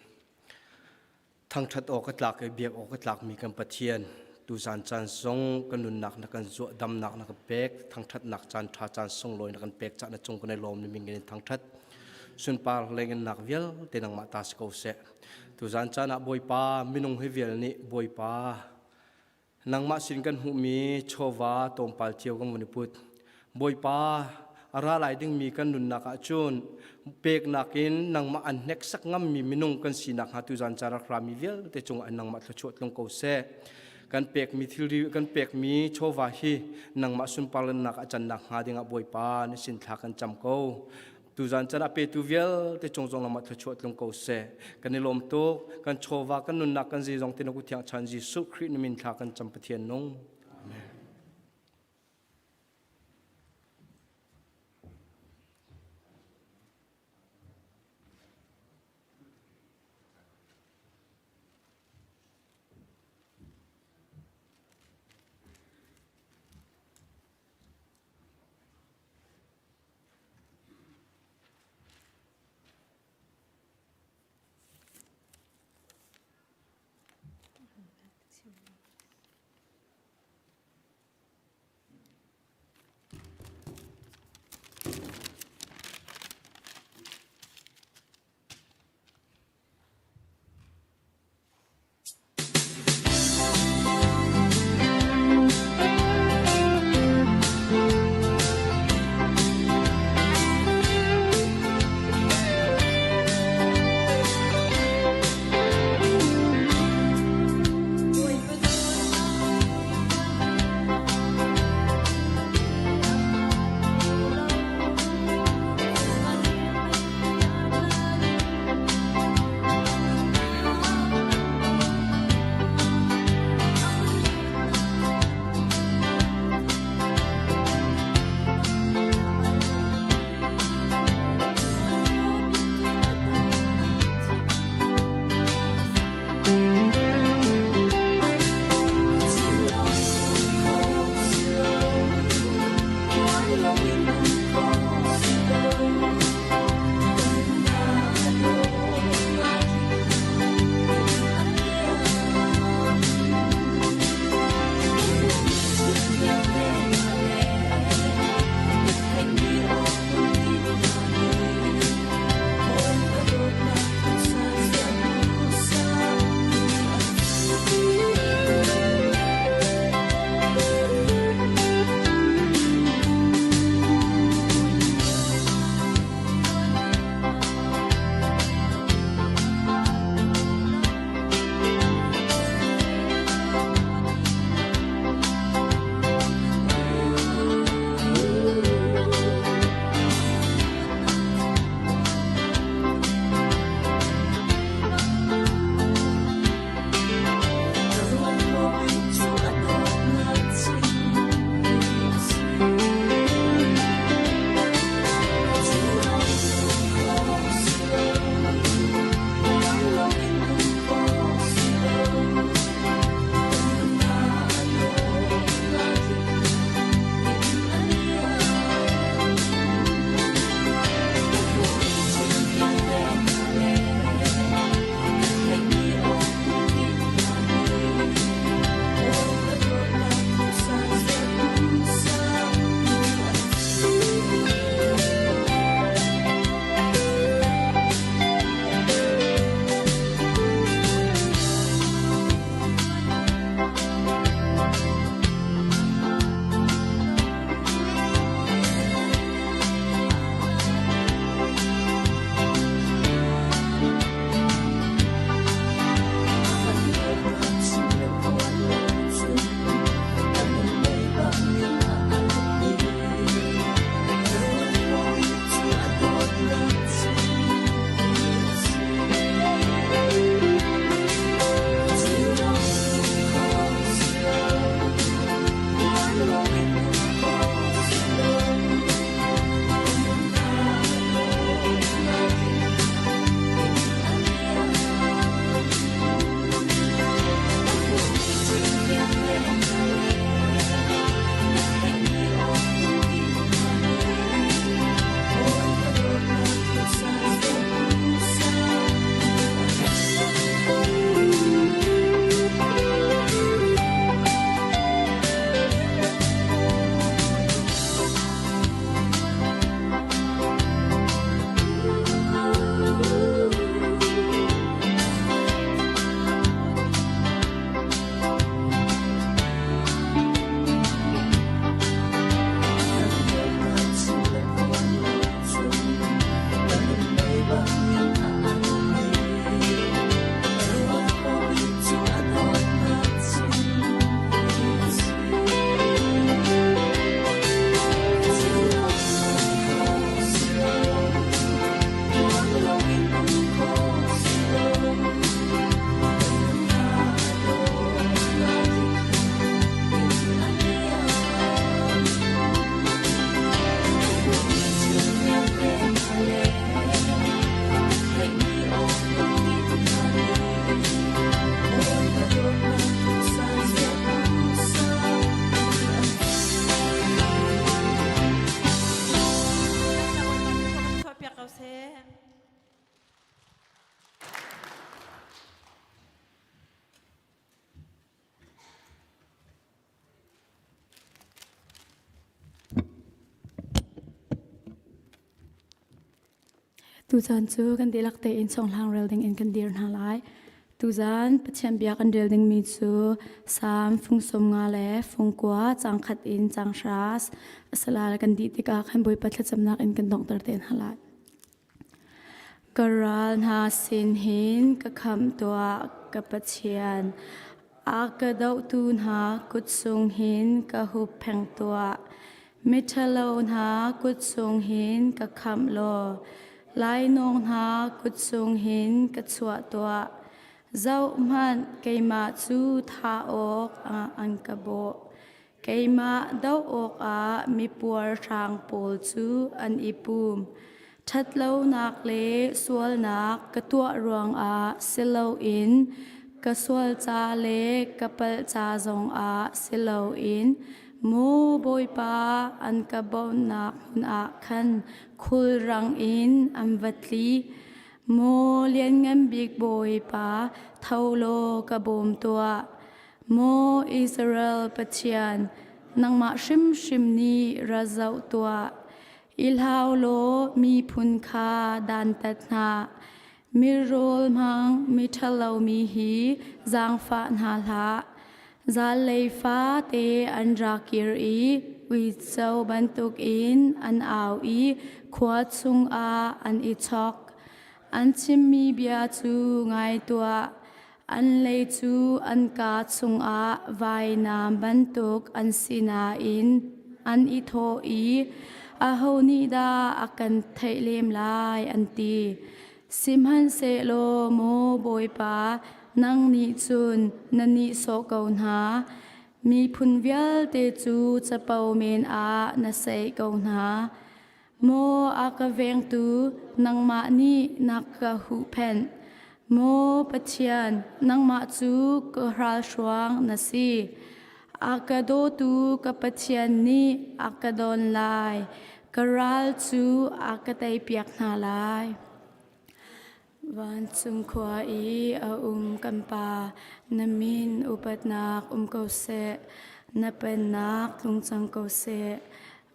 Thangṭhat awk a tlak i biak awk a tlakmi kan Pathian, tuzan caan zong kan nunnak na kan zuah damnak na kan pek, thangṭhatnak caan ṭha caan sunglawi na kan pek cah na cung kan i lawm ni ming in thangṭhat. Sunpar lengennak vialte nangmah ta si ko seh. Tuzan caan ah Bawipa minung hi vial nih Bawipa Nangmah sin kan hmuhmi chawva tlawmpal cio kan vun i put. Bawipa, a ra lai dingmi kan nunnak ah cun peknak in nangmah an hneksak ngammi minung kan sinak hnga tuzan ca rak rami vialte cungah nangmah thluachuah tlung ko seh. Kan pekmi thilri kan pekmi chawva hi nangmah sunparlannak a cannak hnga dingah Bawipa na sin thla kan cam ko. Tuzan can a petu vialte cung zong lamah thluachuah tlung ko seh. Kan i lawm tuk. Kan chawva, kan nunnak, kan zeizong te na kut thiang chan Jesuh Khrih na min thla kan cam Pathian nung. Amen. Tuzan cu kan dihlak tein chonghlang rel ding in kan dir hna lai. Tuzan Pathian bia kan rel dingmi cu Salm fung sawm nga le fung kua cang khat in cang hra a kan dih tikah khan Bawipa thlacamnak in kan donghter te hna lai. Ka ral hna sin hin ka khamh tuah, ka Pathian. A ka dohtu hna kut sung hin ka huppheng tuah. Miṭhalo hna kut sung hin ka khamh law, lainawng hna kut sung hin ka chuah tuah. Zohhmanh, keimah cu thah awk ah an ka bawh. Keimah doh awkah mipuarhrang pawl cu an i pum. Ṭhatlonak le sualnak ka tuah ruangah si loin ka sual ca le ka palh ca zongah si loin maw Bawipa an ka bawmhnak hmun ah khan khulrang in an va tli. Maw Lianngan Bik Bawipa, tho law ka bawm tuah. Maw Israel Pathian, nangmah hrimhrim nih ra zoh tuah. I hlau law miphun kha dantat hna. Mirawl hmang miṭhalomi hi zaangfah hna hlah. Zaanlei fate an ra kir i uico bantukin an au i khua chungah an i chok. An chimmi bia cu ngai tuah. An lei cu an kaa chungah vainam bantuk an si nain an i thawh i, Aho nih dah a kan theih lem lai, an ti. Sihmanhsehlaw maw Bawipa, nang nih cun na nihsawh ko hna. Miphun vialte cu capo men ah na saih ko hna. Maw a ka vengtu, nangmah nih na ka huhphenh. Maw Pathian, nangmah cu ka ralhruang na si. A ka dawtu ka Pathian nih a ka don lai. Ka ral cu a ka teipiak hna lai. Vancung khua i a um kan Pa, na min upatnak um ko seh, na pennak tlung cang ko seh.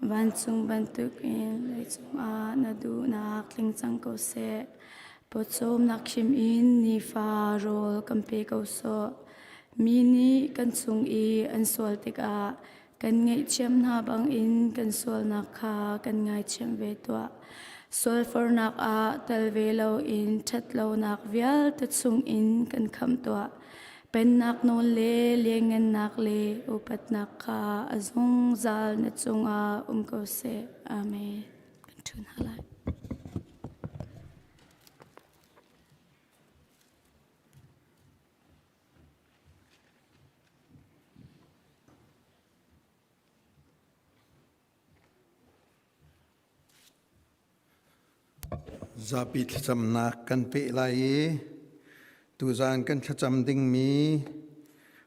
Vancung bantukin leicung ah na duhnak tling cang ko seh. Pawcawmnak khim in nifa rawl kan pe ko sawh. Mi nih kan chung i an sual tikah Kan ngaihthiam hna bangin kan sualnak kha kan ngaithiam ve tuah. Sualfornak ah tel ve loin ṭhatlonak vialte chungin kan khamh tuah. Pennak nawl le lianngannak le upatnak kha a zungzal na cungah um ko seh. Amen. Kan ṭhu hna lai. Zapi thlacamnak kan peh lai i tuzaan kan thlacam dingmi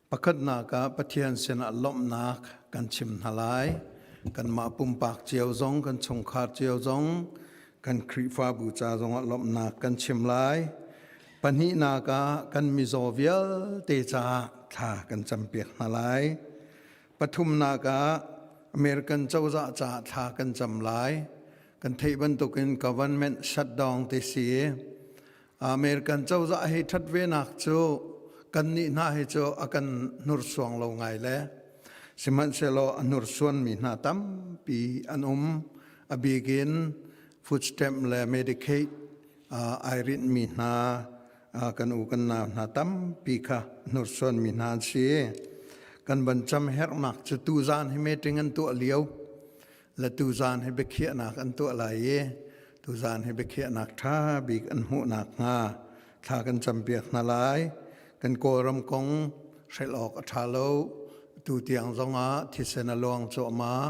pakhatnak ah Pathian sinah lawmhnak kan chim hna lai. Kanmah pumpak cio zong, kan chungkhar cio zong, kan Khrihfabu ca zongah lawmhnak kan chim lai. Pahnihnak ah kan mizaw vialte caah thla kan campiak hna lai. Pathumnak ah American cozah caah thla kan cam lai. Kan theih bantukin government shutdown te si i American cozah hi ṭhat venak cu kannih hna hi cu a kan hnursuang lo ngai le sihmanhsehlaw a hnursuanmi hna tampi an um. A bik in food stamp le Medicaid ai rinhmi hna kan u kan nau hna tampi kha hnursuanmi hna an si. Kan van cam herhnak cu tuzaan hi meeting an tuah lio le tuzaan hi biakhiahnak an tuah lai i tuzaan hi biakhiahnak ṭha bik an hmuhnak hnga thla kan campiak hna lai. Kan Kawlram kong hrelh awk a ṭha lo. Tu tiang zongah thisen a luang cuahmah.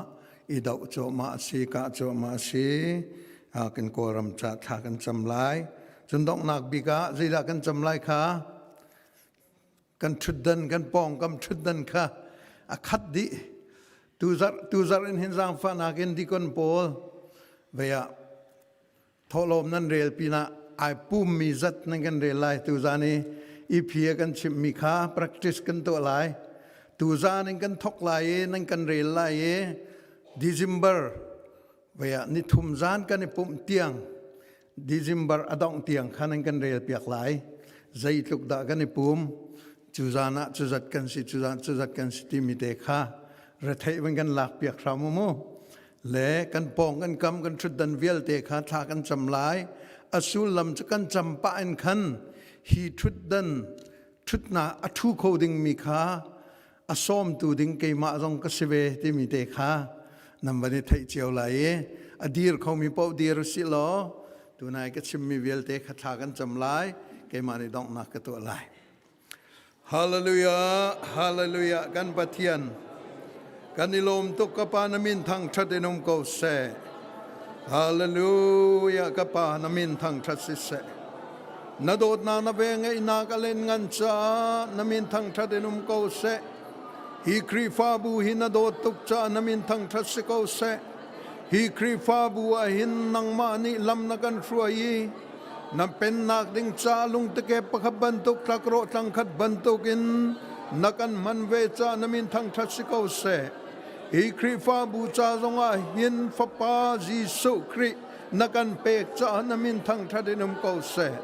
I doh cuahmah a si, kah cuahmah a si. Kan Kawlram ca thla kan cam lai. Cun donghnak bik ah zeidah kan cam lai kha kan ṭhutdan kan pawngkam ṭhutdan kha a khat dih. Tuzarh tuzarh in hin zaangfahnak in dikon pawl vei ah thawhlawm nan rel pinah ai pummi zat nan kan rel lai tuzan i EP a kan chimhmi kha practice kan tuah lai tuzan in kan thok lai i nan kan rel lai i December vei ah nithum zan kan i pumh tiang. December a dongh tiang khan an kan rel piak lai. Zeitluk dah kan i pum, cu zan ah cu zat kan si, cu zan cu zat kan si timi te kha retheih van kan lak piak hram u mu. Le kan pawng kan kam kan ṭhutdan vialte kha thla kan cam lai. A sullam cu kan cam pah in khan hi ṭhutdan ṭhutnak a ṭhu kho dingmi kha a sawmtu ding keimah zong ka si ve timi te kha nan van i theih cio lai i a dir khomi paoh dir usih law tunai ka chimmi vialte kha thla kan cam lai, keimah nih donghnak ka tuah lai. Hallelujah, hallelujah. Kan Pathian kan i lawm tuk. Ka pa, na min thangṭhat in um ko seh. Hallelujah. Ka pa, na min thangṭhat si seh. Na dawtnak, na vengeihnak a len ngan caah na min thangṭhat in um ko seh. Hi Khrihfabu hi na dawt tuk caah na min thangṭhat si ko seh. Hi Khrihfabu ah hin nangmah nih lam na kan hruai i na pennak ding ca lungteke pakhat bantuk, tlakrawh tlangkhat bantuk in na kan hman ve caah na min thangṭhat si ko seh. Hi Khrihfabu ca zongah hin Fapa Jesuh Khrih na kan pek caah na min thangṭhat in um ko seh.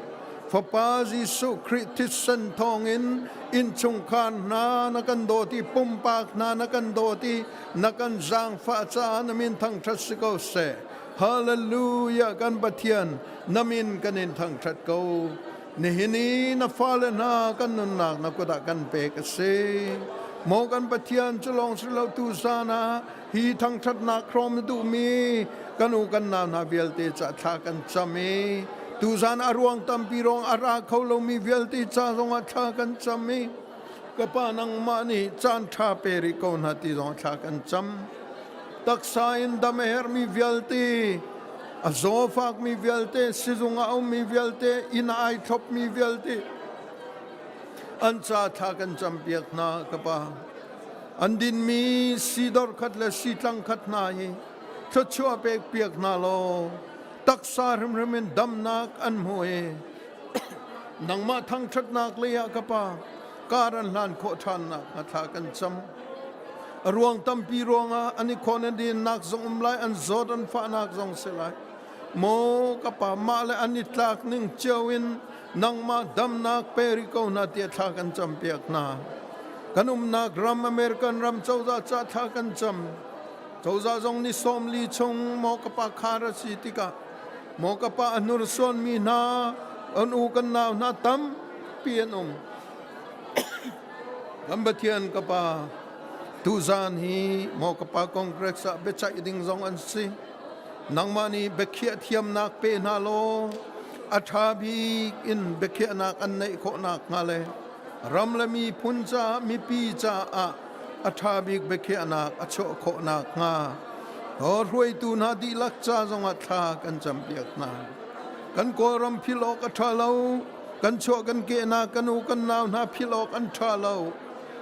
Fapa Jesuh Khrih thisen thawngin innchungkhar hna na kan dawt i pumpak hna na kan dawt i na kan zaangfah caah na min thangṭhat si ko seh. Hallelujah. Kan Pathian, na min kan in thangṭhat ko. Nihin i na fale hna kan nunnak na kut ah kan pek a si. Maw kan Pathian, cu lawng si lo, tu zan ah hi thangṭhatnak hrawm na duhmi kan u kan nau hna vialte ca thla kan cam i tuzan a ruang tampi ruang a ra kho lomi vialte ca zongah thla kan cam i ka pa, nangmah nih caan ṭha pe rih ko hna ti zong thla kan cam. Taksa in dam a herhmi vialte, a zawfakmi vialte, sizung ah a ummi vialte, inn ah ai thlopmi vialte an ca thla kan campiak hna. Ka pa, an dinmi sidor khat le sitlang khat hna hi thluachuah pek piak hna law taksa hrimhrim in damnak an hmu i nangmah thangṭhatnak lei ah, ka pa, kar an hlan khawh ṭhannak hnga thla kan cam. A ruang tampi ruangah an i khawn, an dinnak zong um lai, an zawt an fahnak zong si lai. Maw ka pa, mah le an i tlak ning cio in nangmah damnak pe rih ko hna tiah thla kan cam piak hna. Kan umnak ram American ram cozah ca thla kan cam. Cozah zong ni 40 chung, maw ka pa, khar a si tikah, maw ka pa, a hnursuan mi hna an u kan nau hna tampi an um. Kan Pathian, ka pa, tuzan hi, maw ka pa, Congress ah biaceih ding zong an si. Nangmah nih biakhiah thiamnak pe hna law a ṭha bik in biakhiahnak an neih khawh nakhnga le ram le miphun caah, mipi caah a ṭha bik biakhiahnak a chuah khawh nakhnga hruaitu hna dihlak ca zongah thla kan campiak hna. Kan Kawlram philh awk a ṭha lo. Kan chuah kan kehnak kan u kan nau hna philh awk an ṭha lo.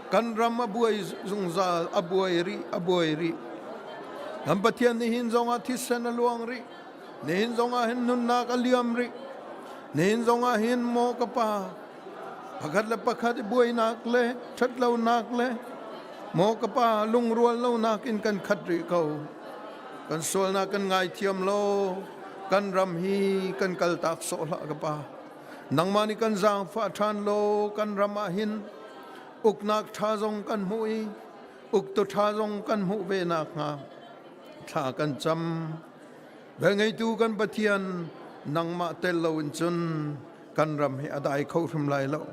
Kan ram a buai zungzal, a buai rih, a buai rih. Kan Pathian, nihin zongah thisen a luang rih. Nihin zongah hin nunnak a liam rih. Nihin zongah hin, maw ka pa, pakhat le pakhat i buainak le ṭhatlonak le, maw ka pa, lungrual lonak in kan khat rih ko. Kan sualnak kan ngaithiam law kan ram hi kan kaltak sawh hlah, ka pa. Nangmah nih kan zaangfah ṭhan law kan ram ah hin uknak ṭha zong kan hmuh i uktu ṭha zong kan hmuh ve nakhnga thla kan cam. Velngeitu kan Pathian, nangmah tel loin cun kan ram hi a dai kho hrim lai lo.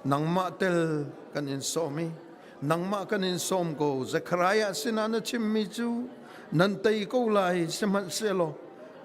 Nangmah tel kan in sawm i nangmah kan in sawm ko. Zekhariah sinah na chimmi cu nan tei ko lai, sihmanhsehlaw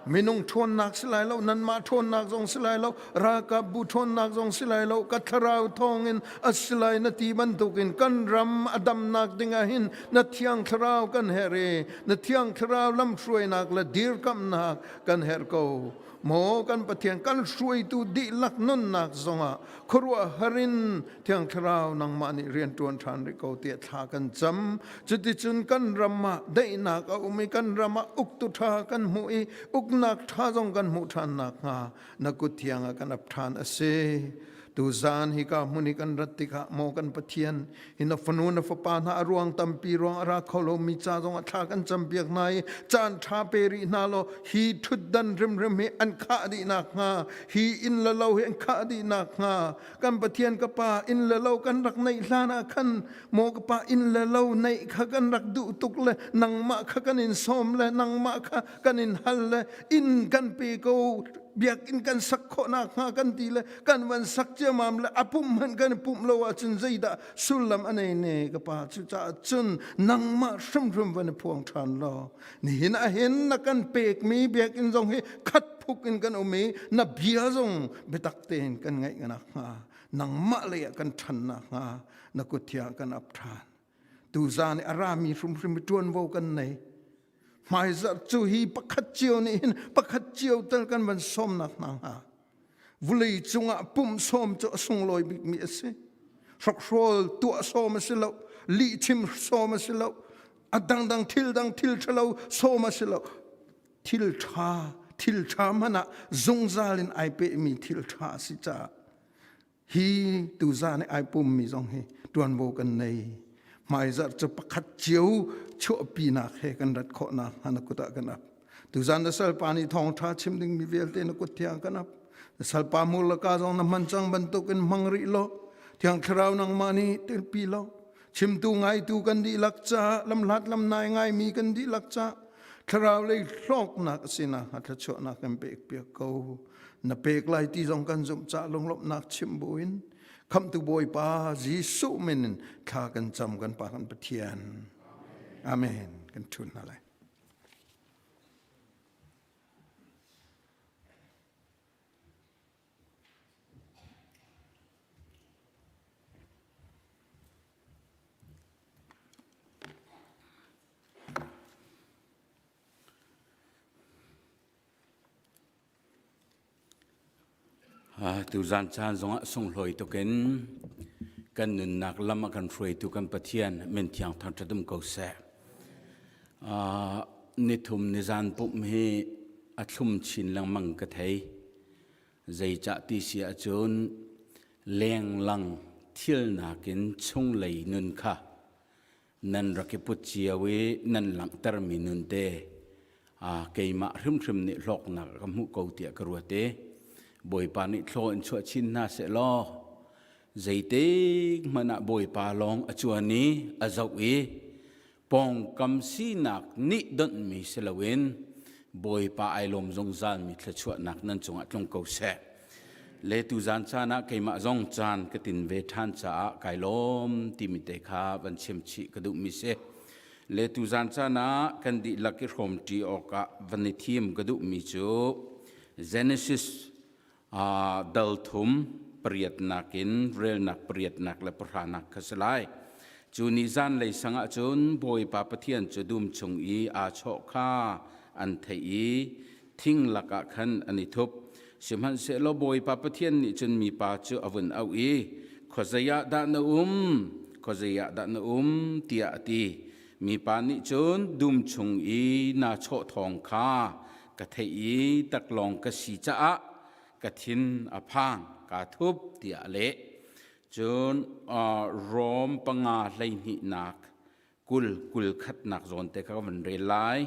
minung ṭhawnnak si lai lo, nanmah ṭhawnnak zong si lai lo, ralkapbu ṭhawnnak zong si lai lo, ka thlarau thawngin a si lai na ti bantukin kan ram a damnak ding ah hin na thiang thlarau kan herh i na thiang thlarau lamhruainak le dirkamhnak kan herh ko. Maw kan Pathian, kan hruaitu dihlak nunnak zongah khuaruahhar in Thiang Thlarau nangmah nih rian ṭuan ṭhan rih ko tiah thla kan cam. Cuticun kan ram ah daihnak a um i kan ram ah uktu ṭha kan hmuh i uknak ṭha zong kan hmuh ṭhan nakhnga na kut thiang ah kan ap ṭhan a si. Tuzan hika hmun hi kan rat tikah maw kan Pathian hi na fanu na fapa hna a ruang tampi ruang a ra kho lomi ca zong ah thla kan campiak hna i caan ṭha pe rih hna law hi ṭhutdan hrimhrim hi an khah dih nakhnga hi inn le lo hi an khah dih nakhnga kan Pathian ka pa inn le lo kan rak neih hlan ah khan maw ka pa inn le lo neih kha kan rak duh tuk le nangmah kha kan in sawm le nangmah kha kan in hal le inn kan pe ko biakinn kan sak khawh nakhnga kan ti le kan van sak ciamam le a pumh hmanh kan i pumh lo ahcun zeidah sullam a nei ne ka pa cucaah cun nangmah hrimhrim van i phuang ṭhan law nihin ahhin na kan pekmi biakinn zong hi khat phuk in kan um i na bia zong biatak tein kan ngaih nakhnga nangmah lei ah kan ṭhan nakhnga na kut thiang kan ap ṭhan tuzan i a rami hrimhrim i ṭuanvo kan nei Hmaizarh cu hi pakhat cio nih hin pakhat cio tal kan van sawmnak hna hnga. Vulei cungah pumh sawm cu a sunglawi bikmi a si. Hrokhrawl tuah sawm a si lo, lihchim sawm a si lo, a dangdang thil dang thil ṭhalo sawm a si lo. Thil ṭha, thil ṭha hmanh ah zungzal in ai pehmi thil ṭha a si caah Hi tuzan i ai pummi zong hi ṭuanvo kan nei. Hmaizarh cu pakhat cio chuahpinak he kan rat khawhnak hnga na kut ah kan ap. Tuzan na salpa nih thawngṭha chim dingmi vialte na kut thiang kan ap. Na salpa mur le ka zong na hman cang bantukin hmang rih law, Thiang Thlarau nangmah nih telpi law, chimtu ngaitu kan dihlak caah lamhlat lamnai ngaimi kan dihlak caah thlarau lei hlawknak a si nakhnga thluachuahnak kan pek piak ko. Na pek lai ti zong kan zumh cah lunglawmhnak chim buin khamhtu Bawipa Jesuh min in thla kan cam kan Pa kan Pathian. Amen. Kan ṭhun hna lai. Tuzan caan zongah sunglawi tukin kan nunnak lam a kan hruaitu kan Pathian min thiang thangṭhat um ko seh. Nithum nizan pumh hi a thlum chin lengmang ka thei. Zeicah ti si ahcun lenglang thil nakin chunglei nun kha nan rak i put cio i nan langhtermi nun te keimah hrimhrim nih hlawknak ka hmuh ko tiah ka ruat i Bawipa nih thlaw in chuah chin hna seh law zeitik hmanh ah Bawipa lawng a cuan i a zoh i pawngkam sinak nih donhmi si loin Bawipa ai lawm zungzalmi thluachuahnak nan cungah tlung ko seh. Le tuzan caan ah keimah zong caan ka tin ve ṭhan caah kai lawm timi te kha van chim chih ka duhmi si. Le tuzan caan ah kan dihlak i hrawmṭi awkah van i thim ka duhmi cu Genesis dal thum pariatnak in relnak pariatnak le pahranak kha si lai. Cu ni zanlei sang ah cun Bawipa Pathian cu dum chung i aa chawh kha an theih i thing lakah khan an i thup. Sihmanhsehlaw Bawipa Pathian nih cun mipa cu a vun auh i, Khuazei ah dah na um? Khuazei ah dah na um? tiah a ti. Mipa nih cun dum chung i naa chawh thawng kha ka theih i taklawng ka si caah ka thin a phang, kaa thup, tiah a leh. Cun Rom panga hleihnihnak 20 21 zawn te kha ka van rel lai.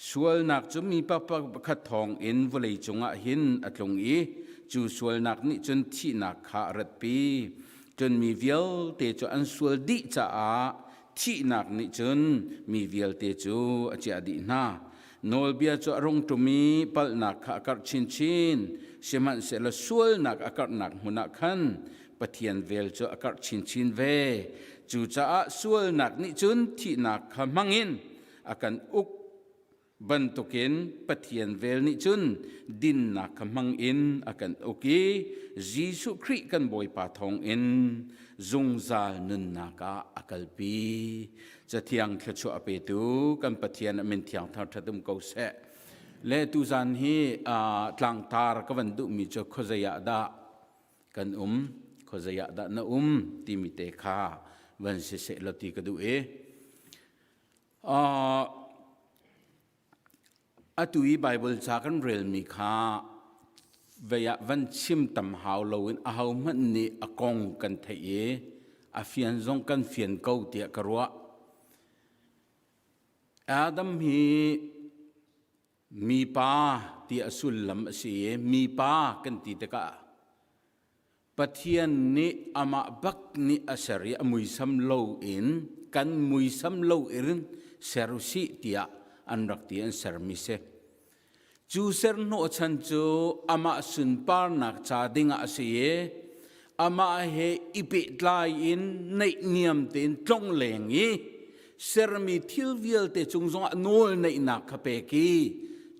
Sualnak cu mi pakhat thawng in vawlei cungah hin a tlung i cu sualnak nih cun thihnak kha a ratpi. Cun mi vialte cu an sual dih caah thihnak nih cun mi vialte cu a ciah dih hna. Nawlbia cu a rung ṭum i palhnak kha a karh chinchin. Sihmanhsehlaw sualnak a karhnak hmun ah khan Pathian vel cu a karh chinchin ve. Cucaah sualnak nih cun thihnak kha hmangin a kan uk bantukin Pathian vel nih cun dinnak kha hmangin a kan uk i Jesuh Khrih kan Bawipa thawngin zungzal nunnak ah a kalpi. Cathiang thluachuah a petu kan Pathian a min thiang thar ṭhat um ko seh. Le tuzan hi tlangtar ka van duhmi cu khuazei ah dah kan um khuazei ah dah na um timi te kha van si seh law ti ka duh i atu i Bible ca kan relmi kha Vei ah van chim tam hau loin ahohmanh nih a kong kan theih i a fian zong kan fian ko tiah ka ruah. Adam hi mipa ti a sullam a si i mipa kan ti tikah Pathian nih amah bak nih a ser i a muisam loin kan muisam loin ser usih tiah an rak ti an sermi si. Cu ser hnawhchan cu amah sunparnak ca dingah a si i amah he i pehtlai in naihniam tein tlongleng i sermi thil vialte cung zongah nawl neihnak kha pek i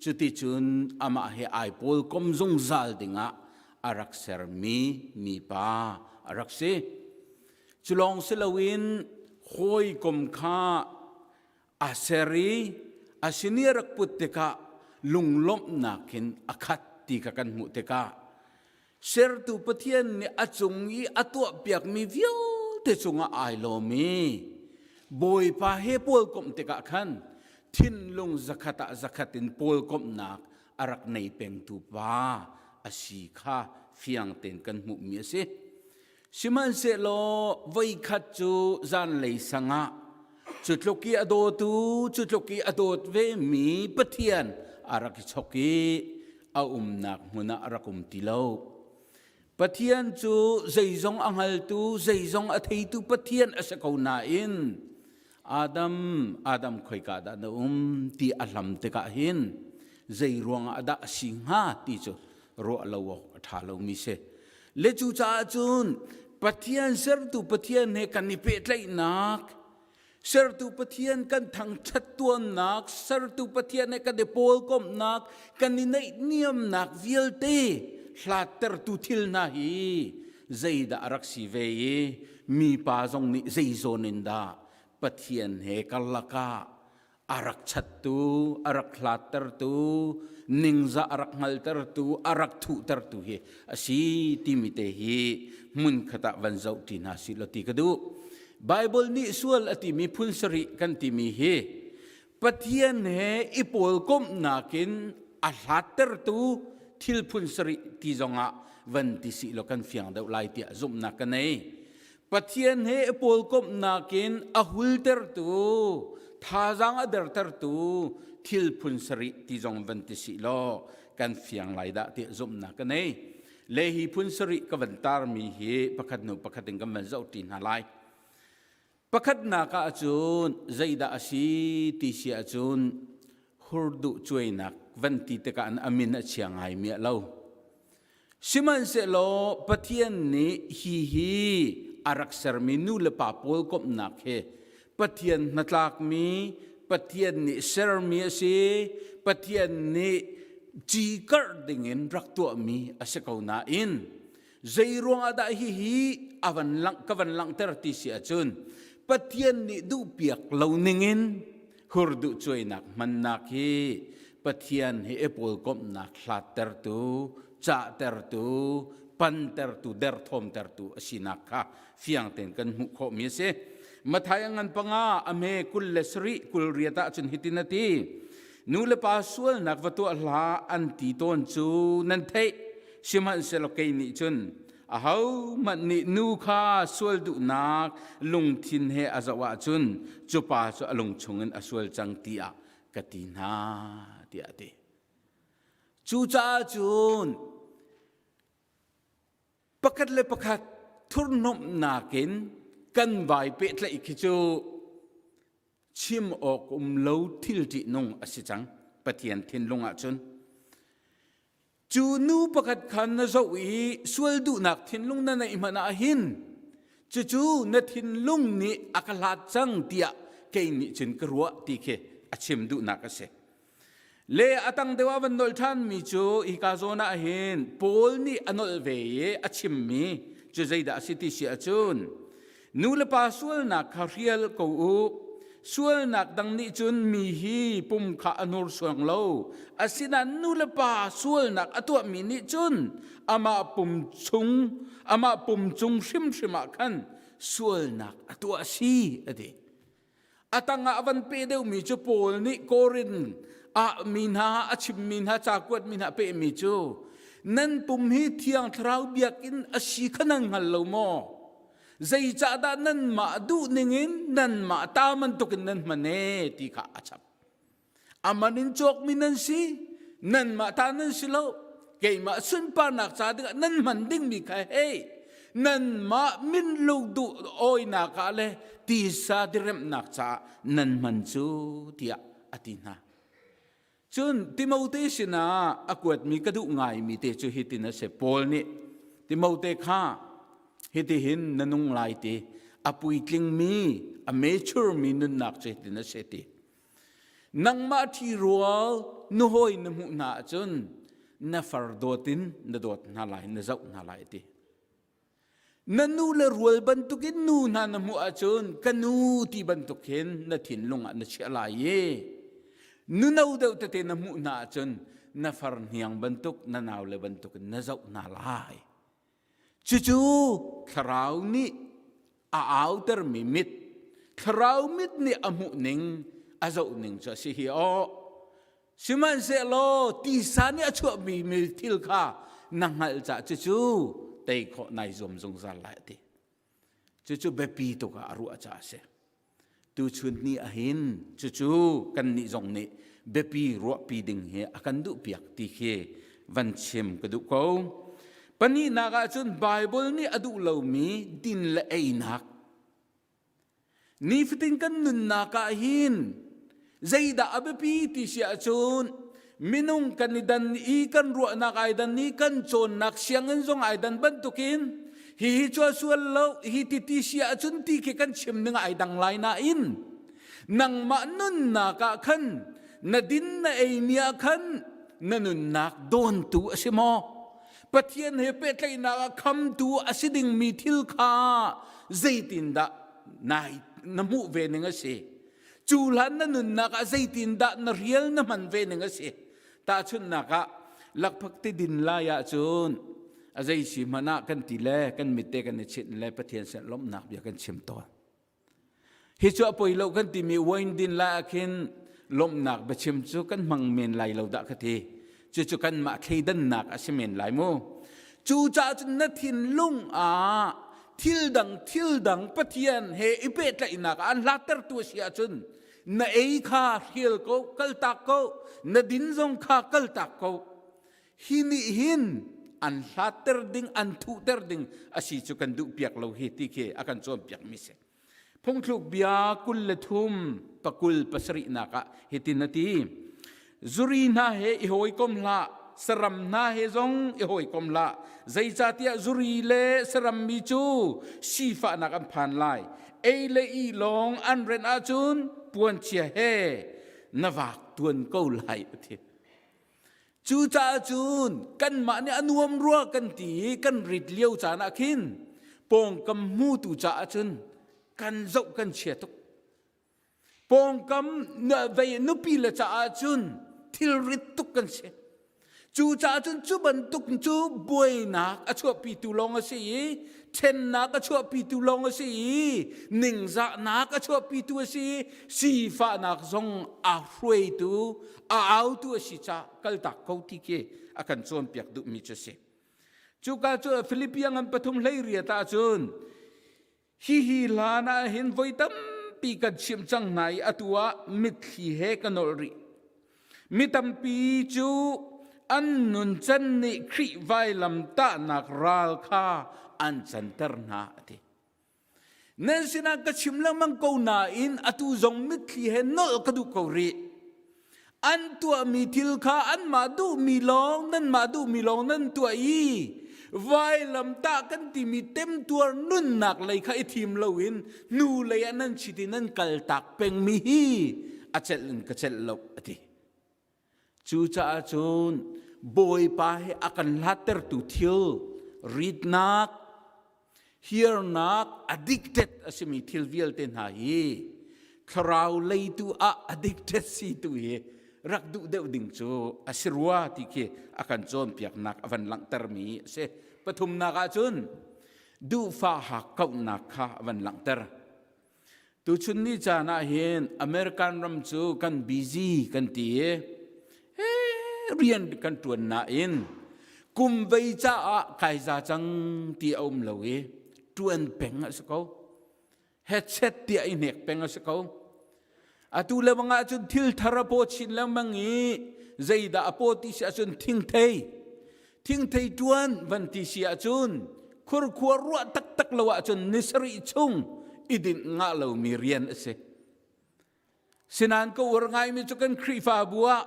cuticun amah he ai pawl kom zungzal dingah a rak sermi mipa a rak si. Cu lawng si loin hawikom kha a ser i a sin i a rak put tikah lunglawmhnak in a khat ti kha kan hmuh tikah sertu Pathian nih a cung i a tuahpiakmi vialte cungah ai lawm i Bawipa he pawlkomh tikah khan thinlung zakhat ah zakhat in pawlkomhnak a rak nei pengtu pa a si kha fiang tein kan hmuhmi a si. Sihmanhsehlaw voikhat cu zanlei sang ah cu tluk i a dawtu, cu tluk i a dawt vemi Pathian a rak i chok i a umnak hmun ah a rak um ti lo. Pathian cu zeizong a hngaltu, zeizong a theitu Pathian a si ko nain Adam, Adam khoika dah na um ti a hlam tikah hin zei ruangah dah a si hnga ti cu ruah lo awk a ṭha lomi si. Le cucaah cun Pathian sertu Pathian he kan i pehtlaihnak Sertu Pathian kan thangṭhat tuannak, sertu Pathian he kan i pawlkomhnak, kan i naihniamnak vialte hlattertu thil hna hi zeidah a rak si ve i mipa zong nih zei zawn in dah Pathian he karlak ah a rak chattu, a rak hlattertu, ningzah a rak hngaltertu, a rak thuhtertu hi a si timi te hi hmunkhat ah van zoh ṭi hna sih law ti ka duh. Baibal nih sual a timi phun sarih kan timi hi Pathian he i pawlkomhnak in a hlattertu thil phun sarih ti zongah van ti sih law kan fiang deuh lai tiah zumhnak ka nei. Pathian he i pawlkomhnak in a hultertu, thazaang a dertertu thil phun sarih ti zong van ti sih law kan fiang lai dah tiah zumhnak ka nei. Le hi phun sarih ka van tarmi hi pakhat hnu pakhat in kan van zoh ṭi hna lai. Pakhatnak ah cun zeidah a si ti si ahcun hurduh cuainak van ti tikah an amin a chia ngai mi a lo. Sihmanhsehlaw Pathian nih hi hi a rak sermi nu le pa pawl komhnak hi Pathian hnatlakmi, Pathian nih sermi a si, Pathian nih ci karh dingin rak tuahmi a si ko nain zei ruangah dah hihi a van langh ka van langhter ti si ahcun Pathian nih duhpiak lo ningin hurduh cuainak hmannak hi Pathian hi e pawlkomhnak hlattertu, cahtertu, pantertu, derthawmtertu a sinak kha fiang tein kan hmuh khawhmi a si. Matthai a ngan panga a hme 27 28 ah cun hitin a ti. Nu le pa sualnak va tuah hlah an ti tawn cu nan theih. Sihmanhsehlaw kei nih cun ahohmanh nih nu kha sual duhnak lungthin he a zoh ahcun cu pa cu a lung chungin a sual cang tiah ka ti hna tiah a ti. Cucaah cun pakhat le pakhat thurhnomhnak in kan vai pehtlaih khi cu chim awk um lo thil ṭihnung a si cang Pathian thinlung ahcun cu nu pakhat kha na zoh i sual duhnak thinlung na neih hmanh ah hin cucu na thinlung nih a ka hlat cang tiah kei nih cun ka ruah ti khi a chim duhnak a si Le a tang deuh ah van nolh ṭhanmi cu hika zawn ah hin Paul nih a nolh ve i a chimmi cu zeidah a si ti si ahcun nu le pa sualnak kha hrial ko u sualnak dang nih cun mi hi pum kha a hnursuang lo asinain nu le pa sualnak a tuahmi nih cun amah pum chung amah pum cung hrimhrim ah khan sualnak a tuah a si a ti A tangah a van pe deuhmi cu Paul nih Korin ah mi hna a chimmi hna ca kuatmi hna a pehmi cu. Nan pum hi Thiang Thlarau biakinn a si kha nan hngal lo maw? Zeicahdah nanmah duh ningin nanmah ta bantukin nan hman e ti kha a chap. Aman in cawkmi nan si, nanmah ta nan si lo. Keimah sunparnak ca dingah nan hman dingmi kha hei nanmah min lung duh awinak ah le tisa diremhnak caah nan hman cu tiah a ti hna. Cun Timote sinah a kuatmi ka duh ngaimi te cu hitin a si. Paul nih Timote kha hitihin na nung lai ti a puitlingmi a mature mi nunnak cu hitin a si ti. Nangmah ṭhirual nuhawi na hmuh hna ahcun na far dawt in na dawt hna lai, na zoh hna lai ti. Na nu le rual bantukin nu hna na hmuh ahcun ka nu ti bantuk hin na thinlung ah na chiah lai i nuno deuh tete na hmuh hna ahcun na far hniang bantuk na naule bantukin na zoh hna lai. Cucu thlarau nih a autermi mit, thlarau mit nih a hmuh ning, a zoh ning cu a si hi aw. Sihmanhsehlaw tisa nih a chuahmi mi thil kha na hngalh caah cucu tei khawh nai zuam zungzal lai a ti. Cucu biapi tuk ah a ruah caah a si. Tuchun ni ahhin cucu kannih zong nih biapi ruahpi ding hi a kan duhpiak ti khi van chim ka duh ko. Pahnihnak ahcun Bible nih a duh lomi din le einak Nifatin kan nunnak ah hin zeidah a biapi ti si ahcun minung kan i dan i kan ruahnak ai dan i kan cawnnak sianginn zong ai dan bantukin hihi cu a sual lo hi ti ti si ahcun ti khi kan chim ning ai dang lai nain nangmah nunnak ah khan na din na ei mi ah khan na nunnak dawntu a si maw Pathian he pehtlaihnak ah khamtu a si dingmi thil kha zeitindah nai na hmuh ve ning a si cu hlan na nunnak ah zeitindah na rial na hman ve ning a si tahchunhnak ah lakphak ti din lai ahcun a zei si hmanh ah kan ti le kan mit te kan i chinh le Pathian sin lawmhnak bia kan chim tawn Hi cu a poi lo kan timi wine din lai ah khin lawmhnak biachim cu kan hmang men lai lo dah ka ti. Cucu kanmah thleidannak a si men lai mu. Cucaah cun na thinlung ah thil dang thil dang Pathian he i pehtlaihnak ah an hlattertu a si ahcun na ei kha hrial ko, kaltak ko, na din zong kha kaltak ko. Hi nih hin an hlatter ding, an thuhter ding a si cu kan duhpiak lo hi ti khi a kan cawnpiakmi si. Phungthluk bia 23 pakul pasarihnak ah hitin a ti. Zuri hna he i hawikom hlah, saram hna he zong i hawikom hlah. Zeicahtiah zuri le saram mi cu sifahnak an phan lai. Ei le i lawng an renh ahcun puanchia he na vak tuan ko lai a ti. Cucaah cun kanmah nih a nuam rua kan ti i kan rit lio caan ah khin pawngkam hmutu caah cun kan zoh kan chia tuk. Pawngkam vei nupi le caah cun thilrit tuk kan si. Cucaah cun cu bantuk cu buainak a chuahpitu lawng a si i ṭhennak a chuahpitu lawng a si i ningzahnak a chuahpitu a si i sifahnak zong a hruaitu a autu a si caah kaltak ko ti khi a kan cawnpiak duhmi cu a si. Cuka cu Philippi ngan pathum hlei riat ah cun hihi hlan ah hin voi tampi kan chimh cang hna i atu ah mitthli he ka nolh rih. Mi tampi cu an nuncan nih Khrih vailam tahnak ral kha an canter hna a ti. Nan sinah ka chim lengmang ko nain atu zong mitthli he nolh ka duh ko rih. An tuahmi thil kha anmah duhmi lawng, nanmah duhmi lawng nan tuah i vailamtah kan timi temtuar nunnak lei kha i thim loin hnu lei ah nan chit i nan kaltak pengmi hi a celh in ka celh lo a ti. Cucaah cun Bawipa he a kan hlattertu thil ritnak, hiarnak, addicted a simi thil vialte hna hi thlarau leitu ah addicted si tu hi rak duh deuh ding cu a si rua ti khi a kan cawnpiaknak a van langhtermi a si. Pathumnak ah cun duhfah hakkauhnak kha a van langhter. Tuchun ni caan ah hin American ram cu kan busy kan ti i rian kan ṭuan nain Kum vei caah kai za cang ti a um lo i ṭuan peng a si ko. Headset tiah i hnek peng a si ko. Atu le bang ahcun thil thar a paw chin lengmang i zeidah a paw ti si ahcun thingthei. Thingthei ṭuan van ti si ahcun khurkhua ruah taktak lo ahcun ni sarih chung i dinh ngah lomi rian a si. Sinain ka uar ngaimi cu kan Khrihfabu ah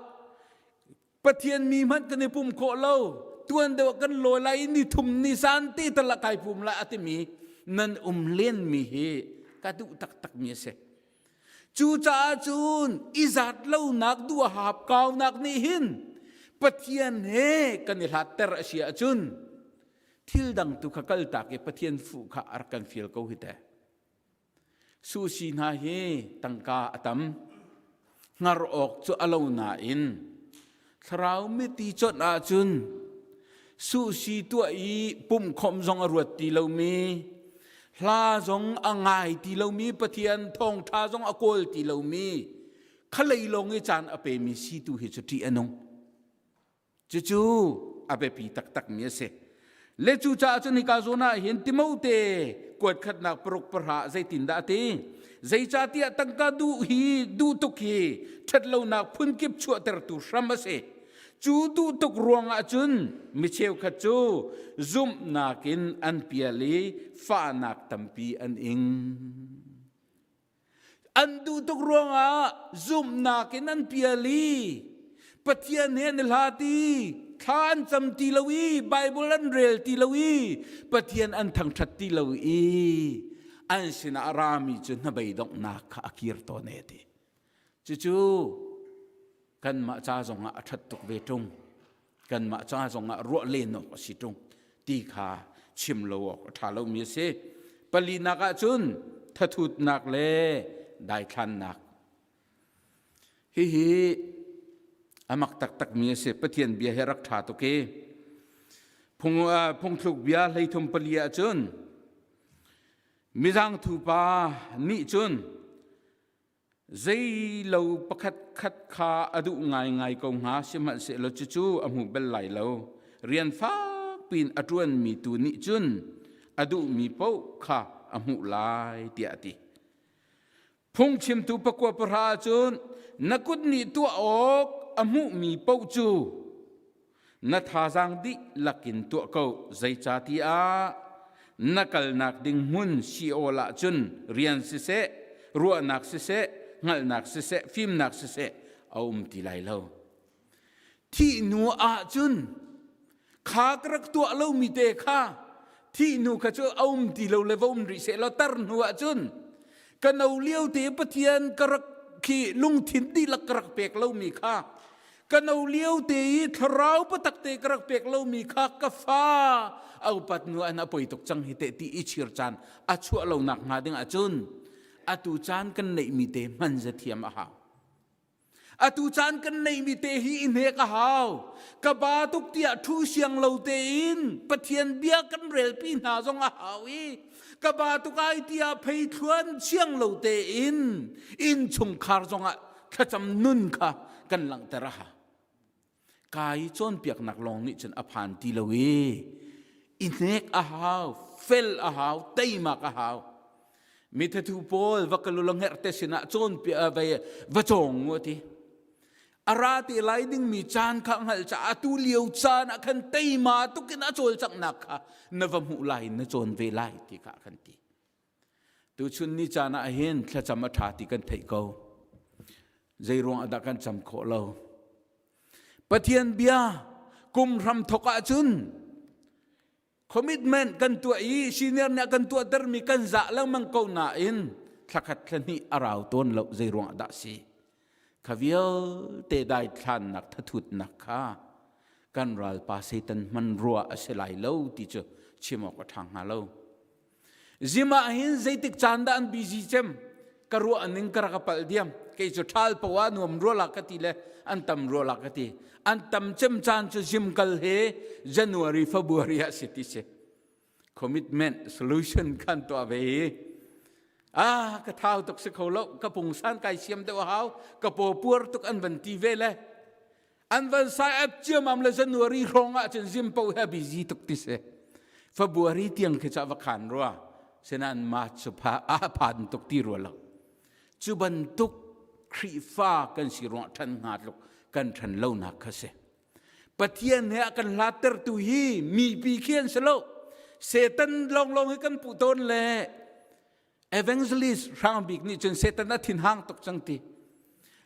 Pathian mi hmanh kan i pum khawh lo tuan deuh kan lawi lai i ni thum ni zan te tal ah kai pum lai a timi nan um len mi hi ka duh taktak mi a si. Cucaah cun i zat lonak duh hap kaunak nih hin Pathian he kan i hlatter a si ahcun thil dang tu kha kaltak i Pathian fuh kha a rak kan fial ko hi teh. Sushi hna hi tangka a tam. Hngar awk cu a lo nain thlarau miti chawnh ahcun sushi tuah i pumhkhawmh zong a ruat ti lomi, hla zong a ngai ti lomi, Pathian thawngṭha zong a kawl ti lomi, khalei lawng i caan a pemi si tu hi cu ṭih a nung. Cucu a biapi taktakmi a si. Le cucaah cun hika zawn ah hin Timote kuat khatnak paruk pahra zeitindah a ti? Zeicahtiah tangka duh hi duh tuk hi ṭhatlonak phunkip chuahtertu hram a si. Cu duh tuk ruangah cun mi cheukhat cu zumhnak in an pial i fahnak tampi an ing. An duh tuk ruangah zumhnak in an pial i Pathian he an i hlat i thla an cam ti lo i Bible an rel ti lo i Pathian an thangṭhat ti lo i an sinah a rami cu hnabei donghnak kha a kir tawn e ti. Cucu kanmah ca zongah a ṭhat tuk ve ṭung. Kanmah ca zongah ruah len awk a si ṭung ti kha chim lo awk a ṭha lomi a si. Palinak ah cun thathutnak le daithlannak. Hihi a mak taktakmi a si. Pathian bia hi rak ṭha tuk i phung, phungthluk bia 33 ah cun mizangthu pa nih cun Zeilo pakhat khat kha a duh ngaingai ko hnga, sihmanhsehlaw cucu a hmu bal lai lo. Rian fak piin a ṭuanmi tu nih cun a duhmi paoh kha a hmuh lai, tiah a ti. Phungchimtu pakua pahra ah cun na kut nih tuah awk a hmuhmi paoh cu Na thazaang dihlak in tuah ko, zeicahtiah na kalnak ding hmun Sheol ah cun rian siseh, ruahnak siseh, hngalhnak siseh, fimnak siseh a um ti lai lo. Thih hnu ah cun kha ka rak tuah lomi te kha thih hnu kha cu a um ti lo le va um rih seh law tar hnu ah cun ka no lio te Pathian ka rak khi lungthin dihlak ka rak pek lomi kha ka no lio te i thlarau patak te ka rak pek lomi kha ka fa a upat nu an a poi tuk cang hi te ti i chir caan a chuah lo nak hnga ding ahcun atu caan kan neihmi te hman za thiam a hau atu caan kan neihmi te hi i hnek a hau ka ba tuk tiah thu siang lo tein pathian bia kan relpi hna zong a hau i ka ba tuk ai tiah phei thluan siang lo tein inn chungkhar zongah thlacam nun kha kan langhter a hau ka i cawnpiaknak lawng nih cun a phan ti lo i i hnek a hau fel a hau teimak a hau mi thathu pawl va kalu lo ngerh te sinah cawnpiak vai va cawng mu ti a ra te lai dingmi caan kha hngalh ca atu lio caan ah khan teima tukin a cawlcanghnak kha na va hmuh lai na cawn ve lai ti kha kan ti Tuchun ni caan ah hin thlacam a ṭha ti kan theih ko. Zei ruang ah dah kan cam khawh lo? Pathian bia kum hram thok ahcun commitment kan tuah i senior nih a kan tuahtermi kan zah lengmang ko nain thlakhat thlahnih a rau tawn lo zei ruang ah dah si? Kha vialte daithlannak thathutnak kha kan ralpa Satan hman rua a si lai lo ti cu chim awk a ṭha hnga lo. Zim ah hin zeitik caan dah an busy cem ka ruah ning ka rak a palh diam kei cu ṭhal poah nuam ruala ka ti le an tam ruala ka ti an tam cem caan cu zim kal he January February ah si ti si commitment solution kan tuah ve hi ah ka thau tuk si kho lo ka pungsan kai siam deuh a hau ka paw puar tuk an van ti ve le. An van sai ap ciamam le January hrawng ah cun zim po he busy tuk ti si. February tiang khi ca va khan rua. Senan March cu pha a phan tuk ti rua lo. Cu bantuk Khrihfa kan si ruang ṭhan hnga tluk kan ṭhan lonak kha si. Pathian he a kan hlattertu hi mipi khi an si lo. Satan lawnglawng hi kan puh tawn le evangelist hrang bik nih cun Satan a thinhang tuk cang ti.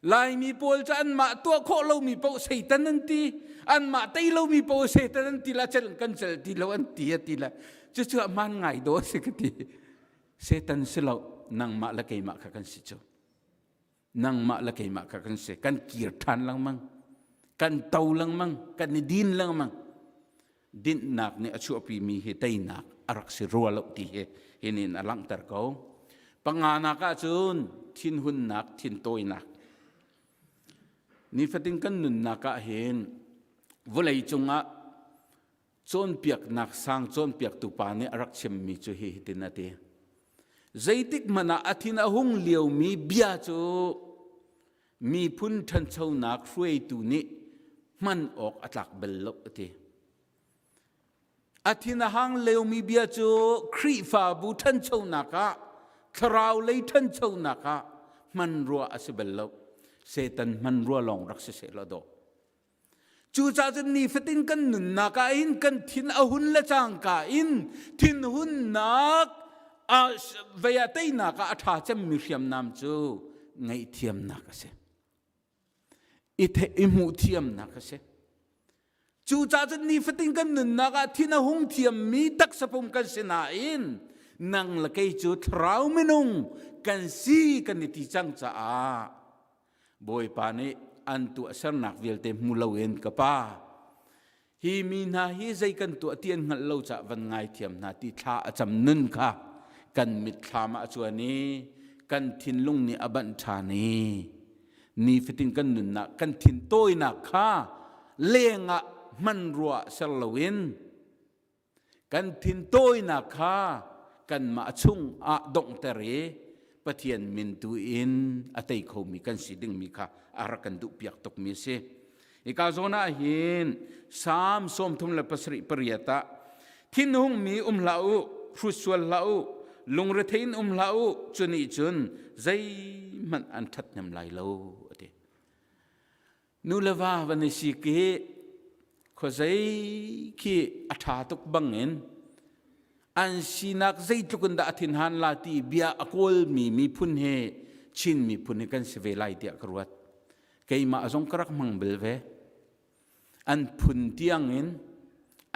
Laimi pawl cu anmah tuah khawh lomi paoh Satan an ti, anmah tei lomi paoh Satan an ti la cel kan cel ti lo an ti a ti la. Cucu a hmaan ngai daw a si ka ti. Satan si lo, nangmah le keimah kha kan si cu. Nangmah le keimah kha kan si. Kan kir ṭhan lengmang. Kan to lengmang. Kan i din lengmang. Dinhnak nih a chuahpimi hi teinak a rak si rua lo ti hi hinin a langhter ko. Panganak ahcun thinhunnak, thintawinak. Nifatin kan nunnak ah hin vawlei cungah cawnpiaknak sang cawnpiaktu pa nih a rak chimmi cu hi hitin a ti. Zeitik hmanh ah a thin a hung liomi bia cu miphun ṭhanchonak hruaitu nih hman awk a tlak bal lo a ti. A thin a hang liomi bia cu Khrihfabu ṭhanchonak ah thlarau lei ṭhanchonak ah hmanrua a si bal lo. Satan hmanrua lawng rak si seh law dawh. Cucaah cun nifatin kan nunnak ah hin kan thin a hun le cangka in thinhunnak vei ah teinak ah a ṭha cemmi hriamnam cu ngaihthiamnak a si. I i hmuh thiamnak a si. Cucaah cun nifatin kan nunnak ah thin a hung thiammi taksapum kan si nain nang le kei cu thlarau minung kan si kan i ti cang caah Bawipa nih an tuahsernak vialte hmu loin ka pa hi mi hna hi zei kan tuah ti an hngalh lo caah van ngaithiam hna ti thla a cam nun kha kan mitthlam ah a cuan i kan thinlung nih a banh ṭhan i nifatin kan nunnak kan thintawinak kha lengah hmanrua ser loin Kan thintawinak kha kanmah chung ah donghter i Pathian min tu in a tei khomi kan si dingmi kha a rak kan duhpiak tukmi a si. Hika zawn ah hin Salm 37 pariat ah thinhungmi um hlah u, hrut sual hlah u, lungrethei in um hlah u, cu nih cun zeihmanh an ṭhathnem lai lo a ti. Nu le va van i sik i khuazei khi a ṭha tuk bangin an sinak zeitluk in dah a thinhan la ti bia a kawlmi miphun he Chin miphun hi kan si ve lai tiah ka ruat. Keimah zong ka rak hmang bel ve. An phun tiangin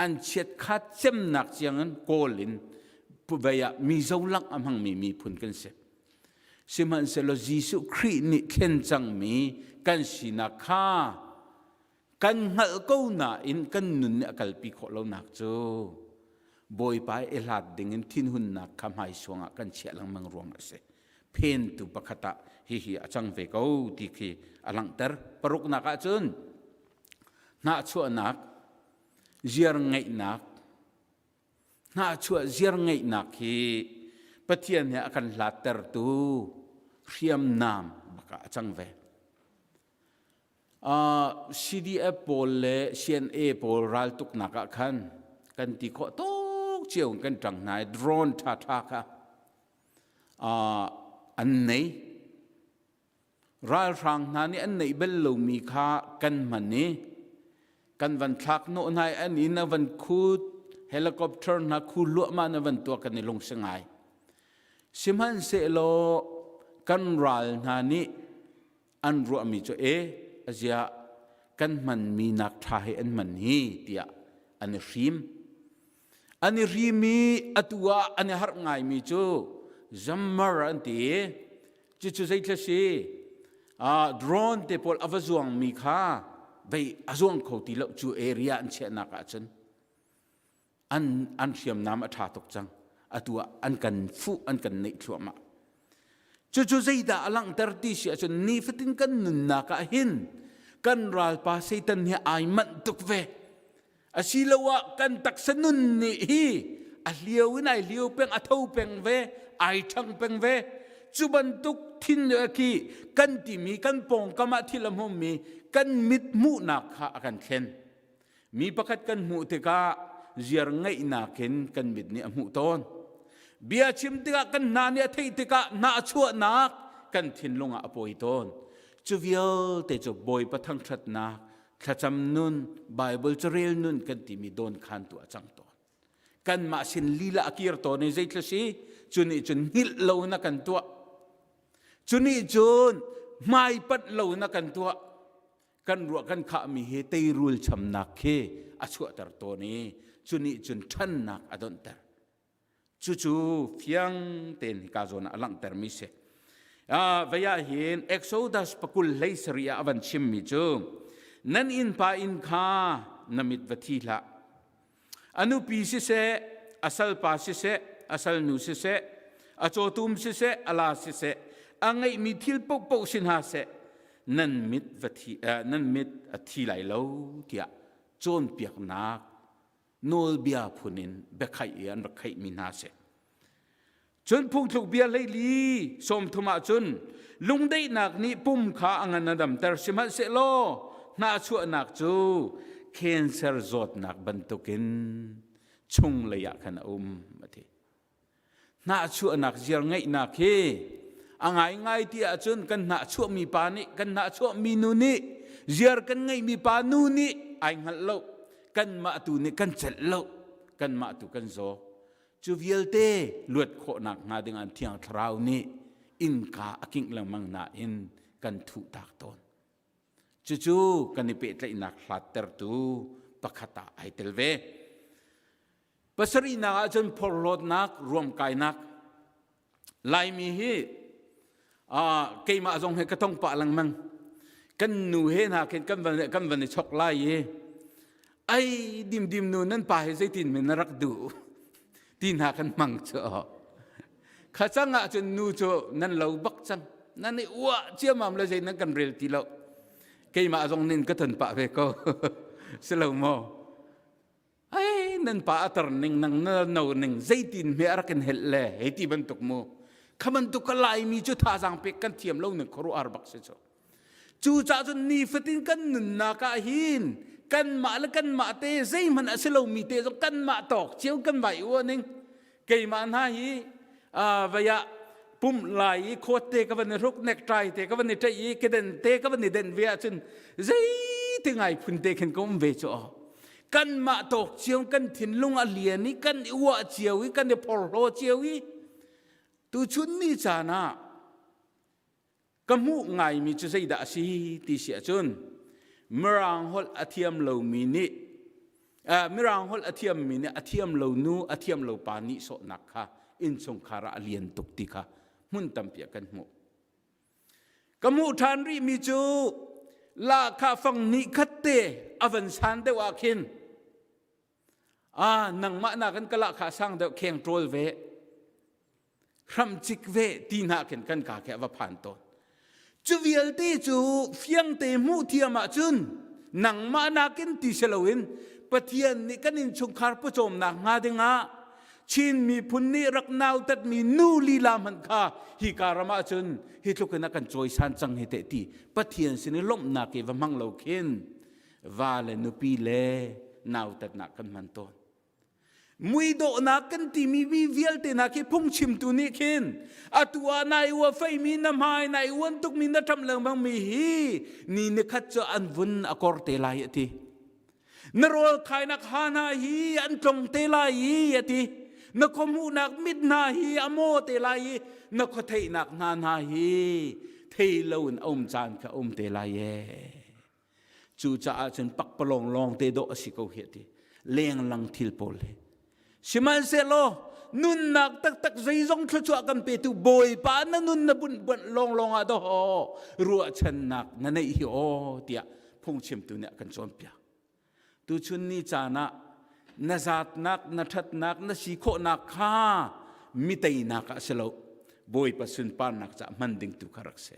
an chiatkhat cemnak tiangin kawl in vei ah mizo lang a hmangmi miphun kan si. Sihmanhsehlaw Jesuh Khrih nih thlen cangmi kan sinak kha kan hngalh ko nain kan nun nih a kalpi khawh lonak cu Bawipa i hlat dingin thinhunnak kha hmaisuang ah kan chiah lengmang ruang a si. Phentu pakhat ah hihi a cang ve ko ti khi a langhter. Paruknak ah cun hnahchuahnak, ziar ngeihnak, Hnahchuah ziar ngeihnak hi Pathian he a kan hlattertu hriamnam bak ah a cang ve. Uh, CDF pawl le CNA pawl raltuknak ah khan kan ti khawh tuk cio in kan ṭang hna i drone ṭhaṭha kha uh, an nei. Ralhrang hna nih an neih bal lomi kha kan hman i kan van thlak hnawh hna i an inn a van khut helicopter hna khu luahmah na van tuah kan i lungsi ngai. Sihmanhsehlaw kan ral hna nih an ruahmi cu e azia kan hmanmi nak ṭha hi an hman hi tiah an i hrim. An i hrim i atu ah an i harh ngaimi cu zammar an ti i Cucu zeithil si? Drone te pawl a va zuangmi kha vei a zuang kho ti lo cu area an chiahnak ahcun an an hriamnam a ṭha tuk cang. Atu ah an kan fuh an kan neih thluahmah. Cucu zeidah a langhter ti si ahcun nifatin kan nunnak ah hin kan ralpa Satan hi ai manh tuk ve. Asiloah kan taksa nun nih hi a hlio in ai hlio peng, a tho peng ve, ai ṭhang peng ve. Cu bantuk thin khi kan timi kan pawngkam ah thil a hmummi kan mit hmuhnak kha a kan thlen. Mi pakhat kan hmuh tikah ziar ngeihnak in kan mit nih a hmuh tawn. Bia chim tikah kan hna nih a theih tikah hnahchuahnak kan thinlung ah a pawi tawn. Cu vialte cu Bawipa thangṭhatnak, thlacam nun, Baibal carel nun kan timi dawnkhantu a cang tawn. Kanmah sin lila a kir tawn i zeithil si cu nih cun hngilh lo na kan tuah. Cu nih cun hmaipanh lo na kan tuah. Kan ruah kan khahmi hi teirul chamnak khi a chuahter tawn i cu nih cun ṭhannak a donhter. Cucu fiang tein hika zawn ah a langhtermi si. Vei ah hin Exodus pakul hlei sarih ah a van chimmi cu nan innpa inn kha na mit va thi hlah. A nupi siseh, a salpa siseh, a salnu siseh, a cawtum siseh, a la siseh, a ngeihmi thil paohpaoh si hna seh, nan mit va thi, nan mit a thi lai lo tiah cawnpiaknak nawlbia phun in biakhaih i an rak khaihmi hna a si. Cun phungthluk bia hleili 30 ah cun lungdaihnak nih pum kha a ngan a damter sihmanhsehlaw hnahchuahnak cu cancer zawtnak bantukin chunglei ah khan a um a ti. Hnahchuahnak ziar ngeihnak hi a ngaingai ti ahcun kan hnahchuahmi pa nih kan hnahchuahmi nu nih ziar kan ngeihmi pa nu nih ai hngalh lo kanmah tu nih kan celh lo kanmah tu kan zaw cu vialte luat khawhnak hnga ding ah thiang thlarau nih innka a kingh lengmang nain kan thuh tak tawn cucu kan i pehtlaihnak hlattertu pakhat ah ai tel ve Pasarihnak ahcun phorhlawtnak, ruamkainak. Laimi hi keimah zong he ka tong pah lengmang. Kan nu he hna khin kan van kan van i chok lai i ai dimdim nu nan pa hi zeitin men na rak duh ti hna kan hmang cu. Kha cang ahcun nu cu nan lo bak cang. Nan i uah ciamam le zei nan kan rel ti lo. Keimah zong nin ka ton pah ve ko. Si lo maw? Ai nan pa a tar ning nang na no ning zeitin hme a rak in helh le hei ti bantuk mu kha bantuk ka laimi cu thazaang pek kan thiam lo ning khuaruah bak si cu cu cah cun nifatin kan nunnak ah hin kanmah le kanmah te zeihmanh a si lomi te zong kanmah tawk cio kan vai ua ning keimah hna hi vei ah pumh lai i khawt te ka van i hruk necktie te ka van i ṭaih i keden te ka van i den ve ahcun zeiti ngai phun te khin ka um ve cu aw kanmah tawk cio kan thinlung a lian i kan i uah cio i kan i phorhlaw cio i tuchun ni caan ah Ka hmuh ngaimi cu zeidah a si ti si ahcun Mirang holh a thiam lomi nih uh, Mirang holh a thiammi nih a thiam lo nu a thiam lo pa nih sawhnak kha innchungkhar ah a lian tuk ti kha hmun tampi ah kan hmuh. Ka hmuh ṭhan rihmi cu lahkhah fang hnih khat te a van san deuh ah khin ah nangmah nakin ka lahkhah sang deuh kheng ṭawl ve hramcik ve ti hna khin kan ka khi a va phan tawn cu vialte cu fiangte hmuh thiam ahcun nangmah nakin ti si loin Pathian nih kan innchungkhar pawcawmnak hnga dingah Chin miphun nih rak nautatmi nu lila hmanh kha hi ka ram ahcun hi tluk in a kan cawisan cang hi teh ti Pathian sin i lawmhnak i va hmang lo khin va le nupi le nautatnak kan hman tawn Muidawhnak kan timi mi vialte hna khi phungchimtu nih khin atu ah nai ua feimi na hmai nai uan tukmi na ṭam lengmang mi hi ni nikhat cu an vun a kor te lai a ti. Na rawl khainak ha hna hi an tlong te lai i a ti. Na khuahmuhnak mit hna hi a maw te lai i na khuatheihnak hna hna hi thei loin a um caan kha a um te lai ee. Cucaah cun pakpalawng lawng te dawh a si ko hi a ti. Lenglang thil pawl hi. Sihmanhsehlaw nunnak taktak zeizong thluachuah kan petu Bawipa na nun na bunh buanh lawnglawng ah dawh ruahchannak na neih hi aw tiah phungchimtu nih a kan cawnpiak. Tuchun ni caan ah na zatnak, na ṭhatnak, na si khawhnak kha mi teinak ah si lo. Bawipa sunparnak caah hman ding tu kha rak si.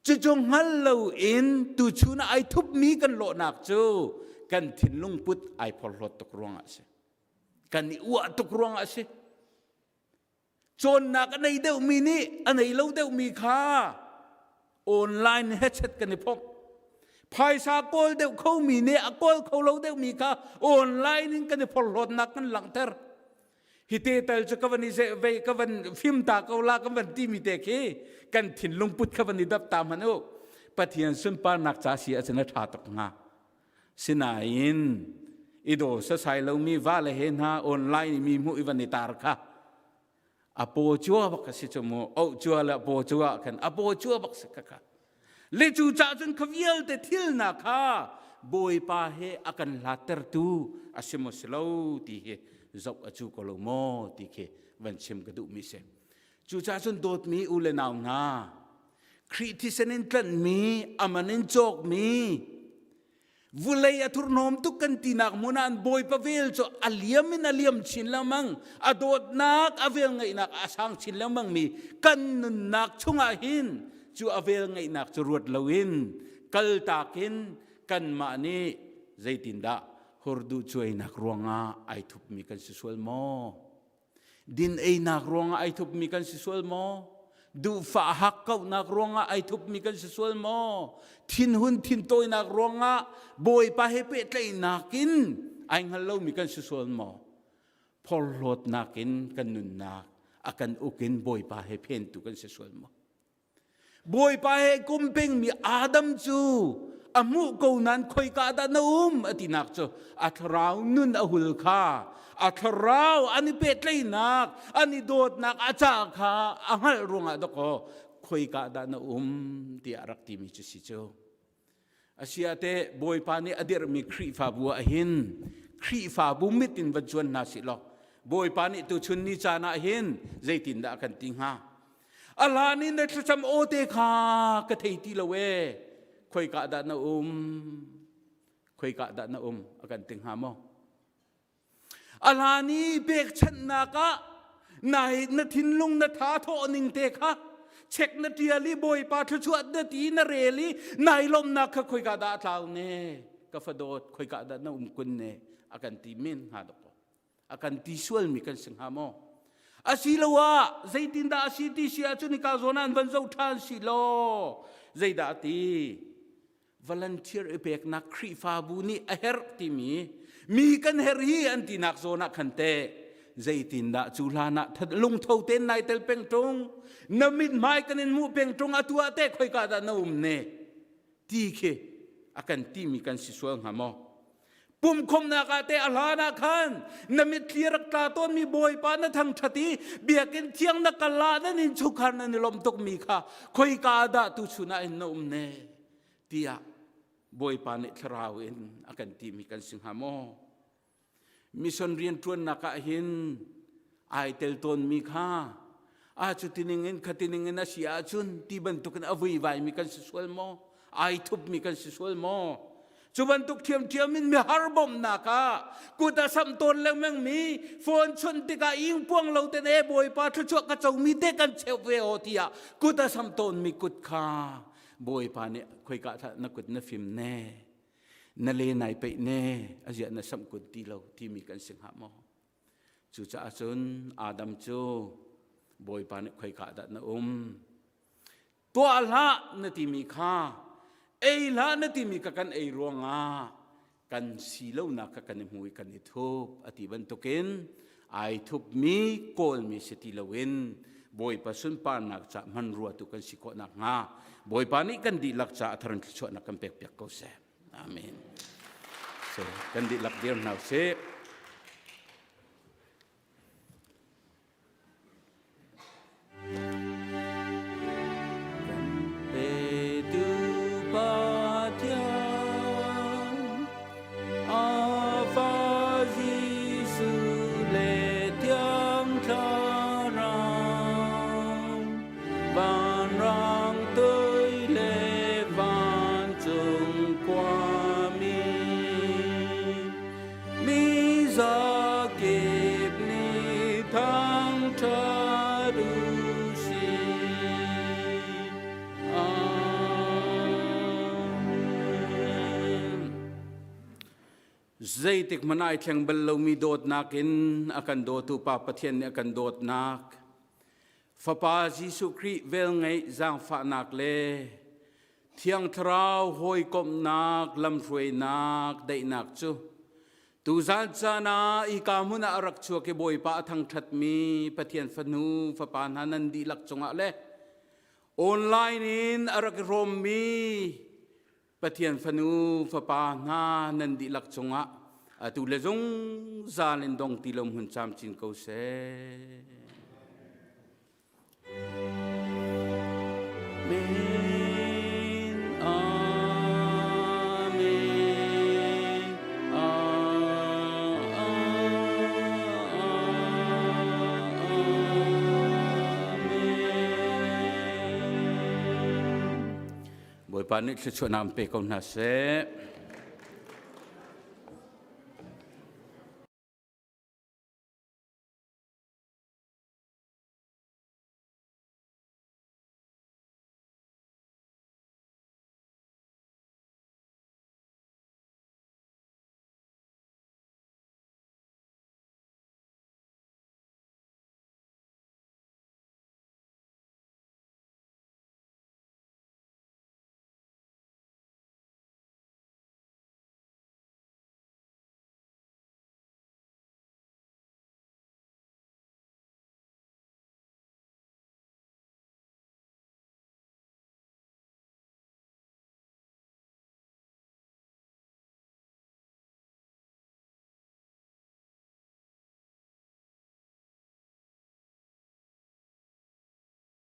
Cucu hngal loin tuchun ah ai thupmi kan lawhnak cu kan thinlung put ai phorhlawt tuk ruangah a si. Kan i uah tuk ruangah a si. Cawnnak a nei deuhmi nih a nei lo deuhmi kha online headset kan i phomh. Phaisa kawl deuh khomi nih a kawl kho lo deuhmi kha online in kan i phorhlawtnak kan langhter. Hi te tal cu ka van i vei ka van fim ta ko la kan van timi te khi kan thinlung put kha van i dap ta hmanh u. Pathian sunparnak ca si ahcun a ṭha tuk hnga. Sinain i daw sasai lomi va le he hna online mi hmuh i van i tar kha a paw cua bak a si cu mu oh cua le paw cua khan a paw cua bak si kha kha le cu ca cun kha vialte thil na kha bawipa he a kan hlattertu a si maw si lo ti hi zoh a cu ko lo maw ti khi van chim ka duhmi si cucaah cun dawtmi u le nau hna Khrih thisen in tlanhmi aman in cawkmi vulei a thurhnawm tuk kan tinak hmun ah an bawipa vel cu a liam in a liam chin lengmang a dawtnak a vel ngeihnak a sang chin lengmang mi kan nunnak chungah hin cu a vel ngeihnak cu ruat loin kaltak in kanmah nih zeitindah hurduh cuainak ruangah ai thupmi kan si sual maw Din einak ruangah ai thupmi kan si sual maw? Duhfah hakkauhnak ruangah ai thupmi kan si sual maw? Thinhun thintawinak ruangah Bawipa he pehtlaihnak in ai hngal lomi kan si sual maw? Phorhlawtnak in kan nunnak a kan uk in Bawipa he phentu kan si sual maw? Bawipa he kum pengmi Adam cu a hmuh ko nain khoika dah na um a tinak cu a thlarau nun a hul kha a thlarau an i pehtlaihnak an i dawtnak a ca kha a hngalh ruangah dakaw khoika dah na um tiah a rak timi cu si cu. Asiah teh Bawipa nih a dirhmi Khrihfabu ah hin Khrihfabu mit in va cuan hna sih law Bawipa nih tuchun ni caan ah hin zeitindah a kan ti hnga? A hlan in na thlacam aw te kha ka thei ti lo ee. Khoika dah na um? Khoika dah na um? A kan ti hnga maw? A hlan i pekchanhnak ah nai na thinlung na tha thawh ning te kha chek na ṭial i Bawipa thluachuah na ti na rel i nai lawmhnak kha khoika dah a tlau ne ka fadawt khoika dah na um kun ne a kan ti men hnga dok a kan ti sualmi kan si hnga maw asiloah zeitindah a si ti si ahcun hika zawn ah an van zoh ṭhan si law zeidah a ti volunteer i peknak Khrihfabu nih a herh timi mi kan herh hi an tinak zawn ah khan teh zeitindah cu hlan ah lungtho tein nai tel peng ṭung na mithmai kan in hmuh peng ṭung atu ah teh khoika dah na um ne ti khi a kan timi kan si sual hnga maw pumkhomnak ah teh a hlan ah khan na mitthli rak tla tawnmi bawipa na thangṭhat i biakinn thiang na kal ah nan innchungkhar nan i lawmh tukmi kha khoika dah tuchun ah hin na um ne tiah bawipa nih thlarau in a kan timi kan si hnga maw mission rianṭuannak ah hin ai tel tawnmi kha a cu tining in kha tining in a si ahcun ti bantukin a vuivaimi kan si sual maw ai thupmi kan si sual maw cu bantuk ṭhiamṭhiam in mihar bawmhnak ah kut a samh tawn lengmang mi phone chawnh tikah ingpuang lo ten e bawipa thluachuah ka comi te kan cheuh ve aw tiah kut a samh tawnmi kut kha bawipa nih khoika na kut na fim ne na le nai peih ne a ziah na samh kun ti lo timi kan si hnga maw Cucaah cun Adam cu Bawipa nih khoika dah na um? Tuah hlah na timi kha ei hlah na timi kha kan ei ruangah kan si lonak kha kan i hmu i kan i thup a ti bantukin ai thupmi kawlmi si ti loin Bawipa sunparnak ca hmanrua tu kan si khawh nakhnga Bawipa nih kan dihlak ca a thar in thluachuahnak kan pekpiak ko seh. Amen. So, kan dihlak dir hna usih. Petu Pathian a fa Jesuh le Thiang Thlarau Vanrang tui le vancung khuami mi zakip nih thangṭhat u sih. Amen. Zeitik hmanh ai thleng bal lomi dawtnak in a kan dawtu Pa Pathian nih a kan dawtnak. Fapa Jesuh Khrih velngeih zaangfahnak le Thiang Thlarau hawikomhnak lamhruainak daihnak cu tuzan caan ah hika hmun ah a rak chuak i Bawipa a thangṭhatmi Pathian fanu fapa hna nan dihlak cungah le online in a rak i hrawmmi Pathian fanu fapa hna nan dihlak cungah atu le zungzal in dong ti lo hmun camcin ko seh. Amen. Amen. Amen. Bawipa nih thluachuahnak pe ko hna seh.